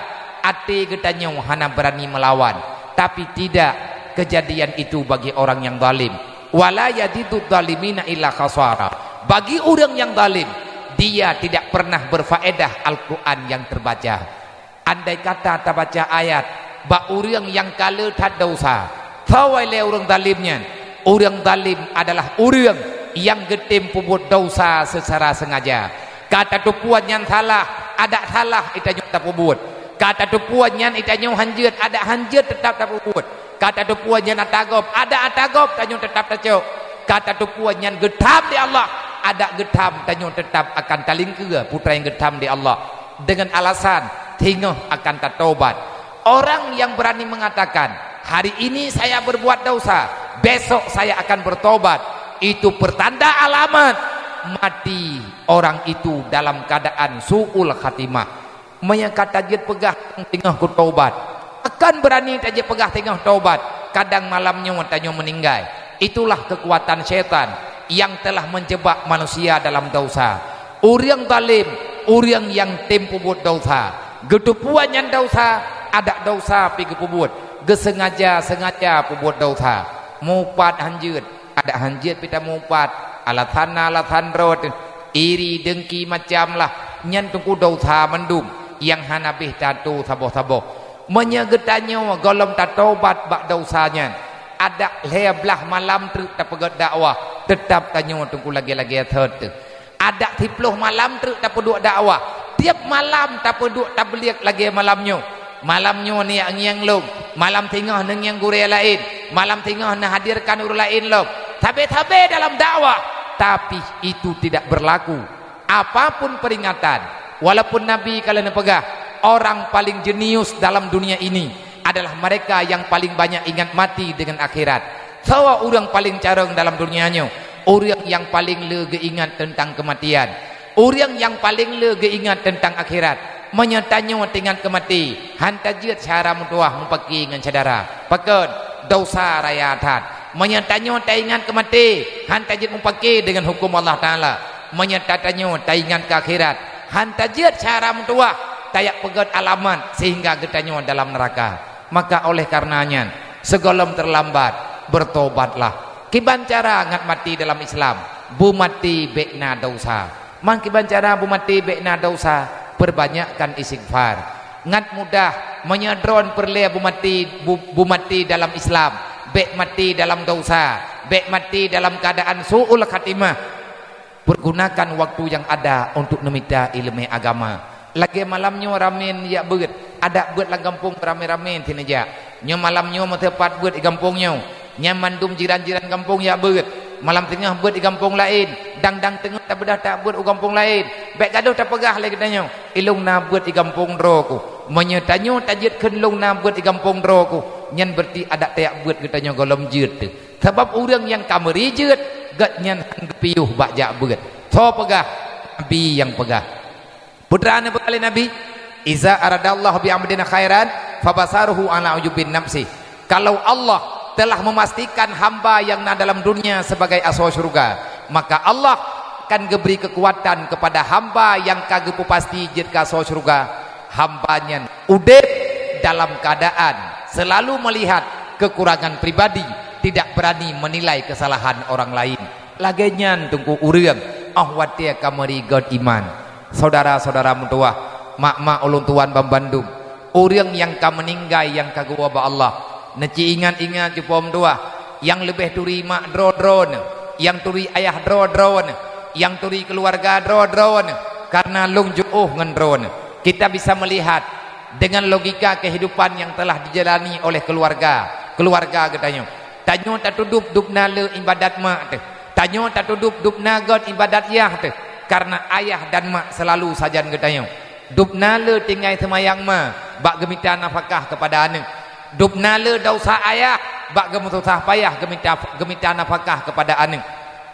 até geutanyoe hana beurani meulawan. Tapi tidak, keujadian itu bagi orang nyang zalim. "Wa la yazidudz zalimina illa khasara." Bagi ureuëng nyang zalim, dia tidak pernah berfaedah Al-Quran yang terbaca. Andai kata tabaca ayat bak ureuëng nyang ka le that desya, tho lé ureuëng zalim nyan. Ureuëng zalim adalah ureuëng nyang geutem peubuet desya seucara seungaja. Ka tateupeue nyan salah, adak salah itanyoe tapeubuet. Ka tateupeue nyan itanyoe hanjeuet, adak hanjeuet teutap tapeubuet. Ka tateupeue nyan ata gob, adak ata gob tanyoe teutap tacok. Ka tateupeue nyan geutham di Allah, adak geutham tanyoe teutap akan talingkeue peue nyang geutham di Allah. Deungon alasan singoh akan tatobat. Orang yang berani mengatakan, "Hari ini saya berbuat dosa, besok saya akan bertobat," itu pertanda alamat mati orang itu dalam keadaan su'ul khatimah. Meunyoe ka tajeuet peugah singoh kutobat, akan beurani tajeuet peugah singoh tobat, kadang malam nyoe tanyoe meuninggai. Itulah keukuatan syaitan nyang telah meujebak manusia dalam desya. Ureuëng zalim, ureuëng nyang tem peubuet desya. Geuteupeue nyan desya, adak desya pih geupeubuet. Geuseungaja-seungaja peubuet desya. Mupat hanjeuet, adak hanjeuet pih tamupat. Alasan na alasan droe teuh. Iri, deungki, macam lah. Nyan teungku desya mandum nyang hana beh tato saboh-saboh. Meunyoe geutanyoe gohlom tatobat bak desya nyan, adak lhée blaih malam treuk tapeugét dakwah, teutap tanyoe teungku lagée-lagée thot teuh. Adak siploh malam treuk tapeuduek dakwah, tieb malam tapeuduek tabeuliek lagée malam nyoe. Malam nyoe neujak ngieng lom, malam singoh neungieng gurée laén, malam singoh neuhadirkan ureuëng laén lom. Sabe-sabe dalam dakwah, tapi itu tidak berlaku. Apapun peringatan, walaupun Nabi ka lheueh neupeugah, orang paling jenius dalam dunia ini adalah mereka yang paling banyak ingat mati dengan akhirat. Soe ureuëng paling carông dalam dunia nyoe? Ureuëng nyang paling le geuingat teuntang keumatian. Ureuëng nyang paléng le geuingat teuntang akhirat. Meunyoe tanyoe teuingat keu maté, han tajeuet syedara meutuwah mupake ngon syedara. Pakon? Desya raya that. Meunyoe tanyoe taingat keu maté, han tajeuet mupake deungon huköm Allah Taala. Meunyoe ta-, tanyoe taingat keu akhirat, han tajeuet syedara meutuwah tajak peugét alamat sehingga geutanyoe dalam neuraka. Maka oleh kareuna nyan, sigohlom teulambat, beutobatlah. Kiban cara ngat maté dalam Islam? Beumaté bék na desya. Mangkiban cara beumaté bék na desya? Peubanyakkan istighfar. Ngat mudah, meunyoe droen peureulée beumaté, bu-, beumaté dalam Islam, bék maté dalam desya, bék maté dalam keuadaan su'ul khatimah. Pergunakan waktu nyang ada untuk neumita iéleumé agama. Lagée malam nyoe ramé jak beuet, adak beuet lam gampông ramé-ramé sineuh jak. Nyoe malam nyoe meuteupat beuet di gampông nyoe. Nyan mandum jiran-jiran gampông jak beuet. Malam teungoh beuet di gampông laén, dang-dang teungoh tabeudah that beuet u gampông laén. Bék gadôh tapeugah lé geutanyoe, "Ilông na beuet di gampông droe ku." Meunyoe tanyoe tajeuet kheun lông na beuet di gampông droe ku, nyan beureuti adak tajak beuet geutanyoe gohlom jeuet teuh. Sabab ureuëng nyang ka meuri jeuet, gobnyan han geupiôh bak jak beuet. Soe peugah? Nabi nyang peugah. Peue teuma neupeugah lé Nabi, "Iza aradallahu bi 'abdin khairan, fabasaruhu 'ala 'uyubin nafsi." Kalau Allah telah memastikan hamba yang na dalam dunia sebagai asoe syeuruga, maka Allah akan geubri keukuatan keupada hamba nyang ka geupeupasti jeuet keu asoe syeuruga. Hamba nyan udeb dalam keuadaan selalu melihat kekurangan pribadi, tidak berani menilai kesalahan orang lain. Lagée nyan teungku ureuëng óh watée ka meuri göt iman. Syedara-syedara meutuwah, mak-mak ulôn tuan banmandum, ureuëng nyang ka meuninggai nyang ka geuwoe bak Allah, neuci ingat-ingat cupo meutuwah, nyang leubeh turi mak droe-droe neuh, nyang turi ayah droe-droe neuh, nyang turi keuluwarga droe-droe neuh, kareuna lôn jiôh ngon droe neuh. Kita bisa melihat dengan logika kehidupan yang telah dijalani oleh keluarga, keluarga geutanyoe. Tanyoe tatudub dubna le ibadat mak teuh. Tanyoe tatudub dubna göt ibadat yah teuh. Kareuna ayah dan mak seulalu sajan geutanyoe. Dubna le tinggai seumayang ma bak geumita nafakah keupada aneuëk. Dubna le desya ayah bak geumeususah payah geumita, geumita nafakah keupada aneuëk.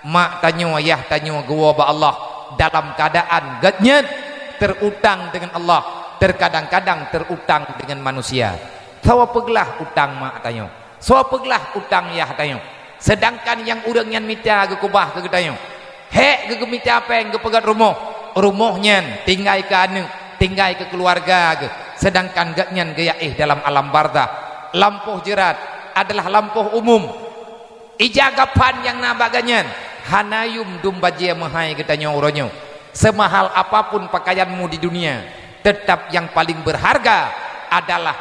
Mak tanyoe, yah tanyoe geuwoe bak Allah dalam keuadaan geuhnyan terutang deungon Allah, terkadang-kadang terutang deungon manusia. Soe peuglah utang mak tanyoe? Soe peuglah utang yah tanyoe? Seudangkan nyang ureuëng nyan mita geukeubah keu geutanyoe. Hék geugeumita péng geupeugét rumoh, rumoh nyan tinggai keu aneuëk, tinggai keu keuluwarga geuh, seudangkan geuhnyan geuyaéh dalam alam barzakh. Lampôh jeurat adalah lampôh umum. Ija gaphan nyang na bak geuhnyan hana yum dum bajée meuhai geutanyoe uroe nyoe. Seumahal apapun pakaianmu di dunia, tetap nyang paling beurharga adalah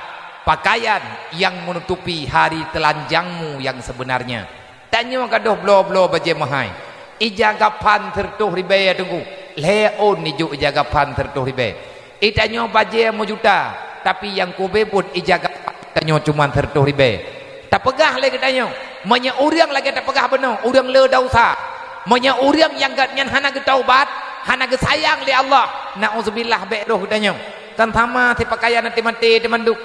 pakaian nyang meunutupi hari teulanjangmu nyang seubeunarnya. Tanyoe gadôh bloe-bloe bajée meuhai. Ija gaphan sireutôh ribée teungku, lhée ôn nijôk ija gaphan sireutôh ribée. Itanyoe bajée meujuta, tapi nyang kube buet ija gaphan tanyoe cuma sireutôh ribée. Tapeugah lé geutanyoe, meunyoe ureuëng lagée tapeugah bunoe, ureuëng le desya. Meunyoe ureuëng nyang gét nyan hana geutaubat, hana geusayang lé Allah, nauzubillah, bék roh geutanyoe. Kan sama sipakaian até maté teumandum.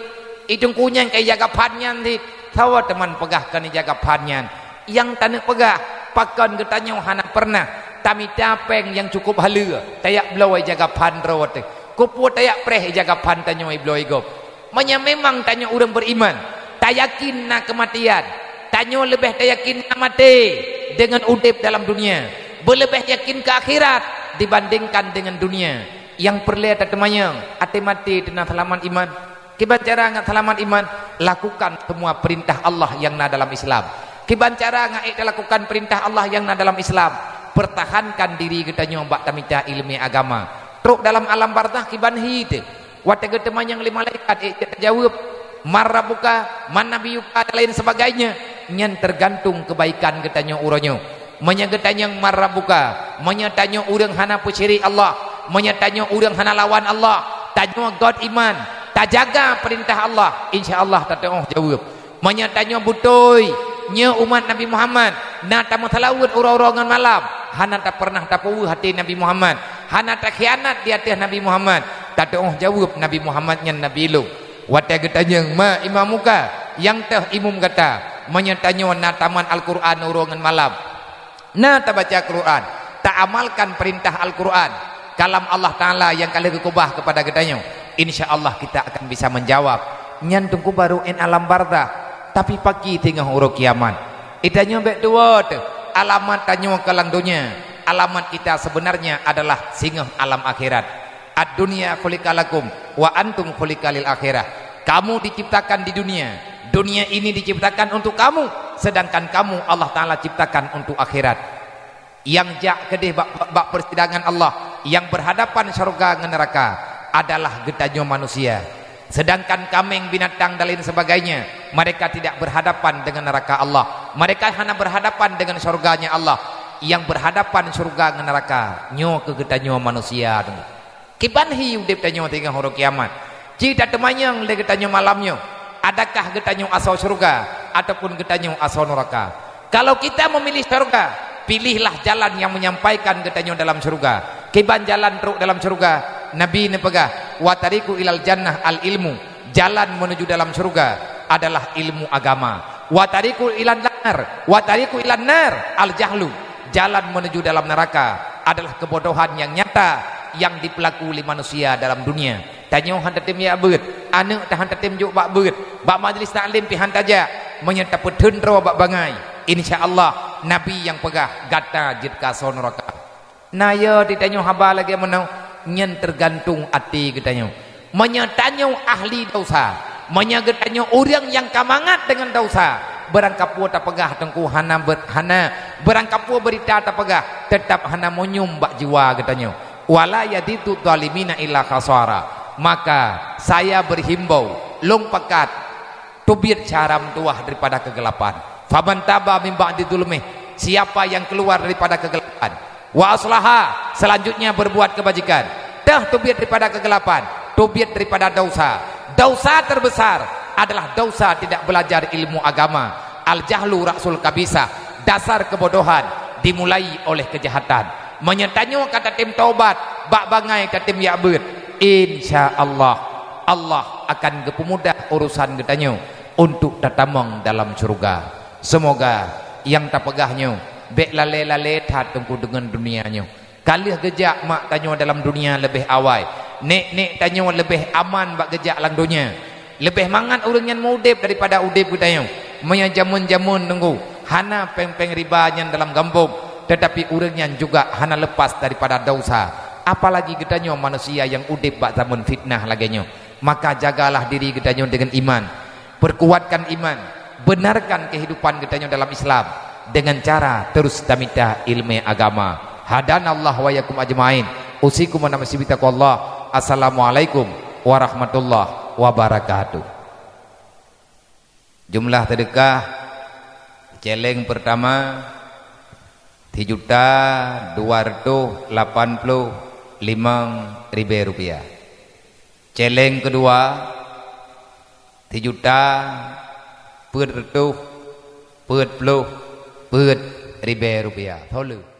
Itungku nyang ka ija gaphan nyan cit, sawa teuma peugah kon ija gaphan nyan. Nyang taneuk peugah, pakon geutanyoe hana peureunah tamita péng nyang cukup haleue, tajak bloe ija gaphan droe teuh? Keupeue tajak preh ija gaphan tanyoe ibloe gob? Meunyoe memang tanyoe ureuëng beuriman, tayakin na keumatian, tanyoe leubeh tayakin na maté deungon udeb dalam dunia, beuleubeh yakin keu akhirat dibandingkan deungon dunia. Nyang peureulée tateumanyong, até maté teuna seulamat iman? Kiban cara ngat seulamat iman? Lakukan semua perintah Allah nyang na dalam Islam. Kiban cara ngat ék talakukan perintah Allah nyang na dalam Islam? Pertahankan diri geutanyoe bak tamita iéleumé agama. Trok dalam alam barzakh kiban hi teuh. Watée geuteumanyong lé malaikat, ék jeuet tajaweueb, "Man rabbuka, man nabiyyuka," dan lain sebagainya. Nyan teugantung keubaikan geutanyoe uroe nyoe. Meunyoe geutanyoe man rabbuka, meunyoe tanyoe ureuëng hana peusyirik Allah, meunyoe tanyoe ureuëng hana lawan Allah, tanyoe göt iman, tajaga peurintah Allah, insya Allah tateuôh jaweueb. Meunyoe tanyoe beutôi nyoe umat Nabi Muhammad, na tameuseulaweuet uroe-uroe ngon malam, hana tapeurnah tapeuweuh até Nabi Muhammad, hana takhianat di ateueh Nabi Muhammad, tateuôh jaweueb Nabi Muhammad nyan Nabi lôn. Watée geutanyong, "Ma imamuka?" Nyang teuh imum gata? Meunyoe tanyoe na tamat Al-Qur'an uroe ngon malam, na tabaca Al-Qur'an, taamalkan peurintah Al-Qur'an, kalam Allah Taala nyang ka lheueh geukeubah keupada geutanyoe, insya Allah kita akan bisa menjawab. Nyan teungku baru én alam barzakh, tapi pakri singoh uroe kiamat. Itanyoe bék tuwoe teuh, alamat tanyoe ka lam donya, alamat kita sebenarnya adalah singoh alam akhirat. "Ad-dunya khuliqa lakum wa antum khuliqa lil akhirah." Kamu diciptakan di dunia. Dunia ini diciptakan untuk kamu, sedangkan kamu Allah Taala ciptakan untuk akhirat. Nyang jak keudeh bak, bak, bak persidangan Allah, nyang berhadapan syurga ngon neraka adalah geutanyoe manusia. Sedangkan kaméng, binatang dan lain sebagainya, mereka tidak berhadapan dengan neraka Allah. Mereka hana berhadapan dengan syurganya Allah. Nyang berhadapan syurga ngon neraka, nyoe keuh geutanyoe manusia. Kiban hi udeb tanyoe singoh uroe kiamat. Ci tateumanyong lé geutanyoe malam nyoe, adakah geutanyoe asoe syeuruga ataupun geutanyoe asoe nuraka? Kalau kita memilih syeuruga, pilihlah jalan yang menyampaikan geutanyoe dalam syeuruga. Kiban jalan trok dalam syeuruga? Nabi neupeugah, "Wa tariqu ilal jannah al ilmu." Jalan menuju dalam syeuruga adalah ilmu agama. "Wa tariqu ilan nar, wa tariqu ilan nar al jahlu." Jalan menuju dalam neraka adalah kebodohan yang nyata, nyang dipeulaku lé manusia dalam dunia. Tanyoe han tatem jak beuet, aneuk ta han tatem jok bak beuet, bak majlis taklim pih han tajak. Meunyoe tapeutheun droe bak bangai, insya Allah Nabi nyang peugah gata jeuet keu asoe nuraka. Na yo di tanyoe haba lagée meunoe, nyan teugantung até geutanyoe. Meunyoe tanyoe ahli desya, meunyoe geutanyoe ureuëng nyang ka mangat deungon desya, beurangkapeue tapeugah teungku hana ber-, hana, beurangkapeue beurita tapeugah, teutab hana meunyum bak jiwa geutanyoe. Wala yazidu zalimina illa khasara. Maka saya berhimbau, lôn pakat, teubiet cara meutuwah daripada keugelapan. Faman taba min ba'di zulmih, siapa yang keluar daripada kegelapan, wa aslaha, selanjutnya berbuat kebajikan, teuh teubiet daripada keugelapan, teubiet daripada desya. Desya terbesar adalah desya tidak belajar ilmu agama. Al-jahlu ra'sul khabithah, dasar kebodohan dimulai oleh kejahatan. Meunyoe tanyoe ka tatem taubat bak bangai tatem jak beuet, insya Allah, Allah akan geupeumudah urusan geutanyoe untuk tatamong dalam syeuruga. Seumoga nyang tapeugah nyoe bék lalée-lalée that teungku deungon dunia nyoe. Ka lheueh geujak mak tanyoe dalam dunia leubeh awai, nék-nék tanyoe leubeh aman bak geujak lam dunia. Leubeh mangat ureuëng nyan meu-udeb daripada udeb geutanyoe. Meunyoe jameun-jameun teungku hana péng-péng riba nyan dalam gampông, teutapi ureuëng nyan juga hana leupas daripada desya. Apalagi geutanyoe manusia nyang udeb bak jameun fitnah lagée nyoe. Maka jagalah diri geutanyoe deungon iman. Perkuatkan iman, benarkan kehidupan geutanyoe dalam Islam dengan cara terus tamita ilmu agama. Hadanallah wa iyyakum ajmain. Usikum wa nafsi bitaqwallah. Assalamualaikum warahmatullahi wabarakatuh. Jumlah sedekah celeng pertama, sijuta dua ratus lapan puluh limong ribée rupiah. Celeng kedua, sijuta peuet reutôh peuet ploh peuet ribée rupiah. Soe le?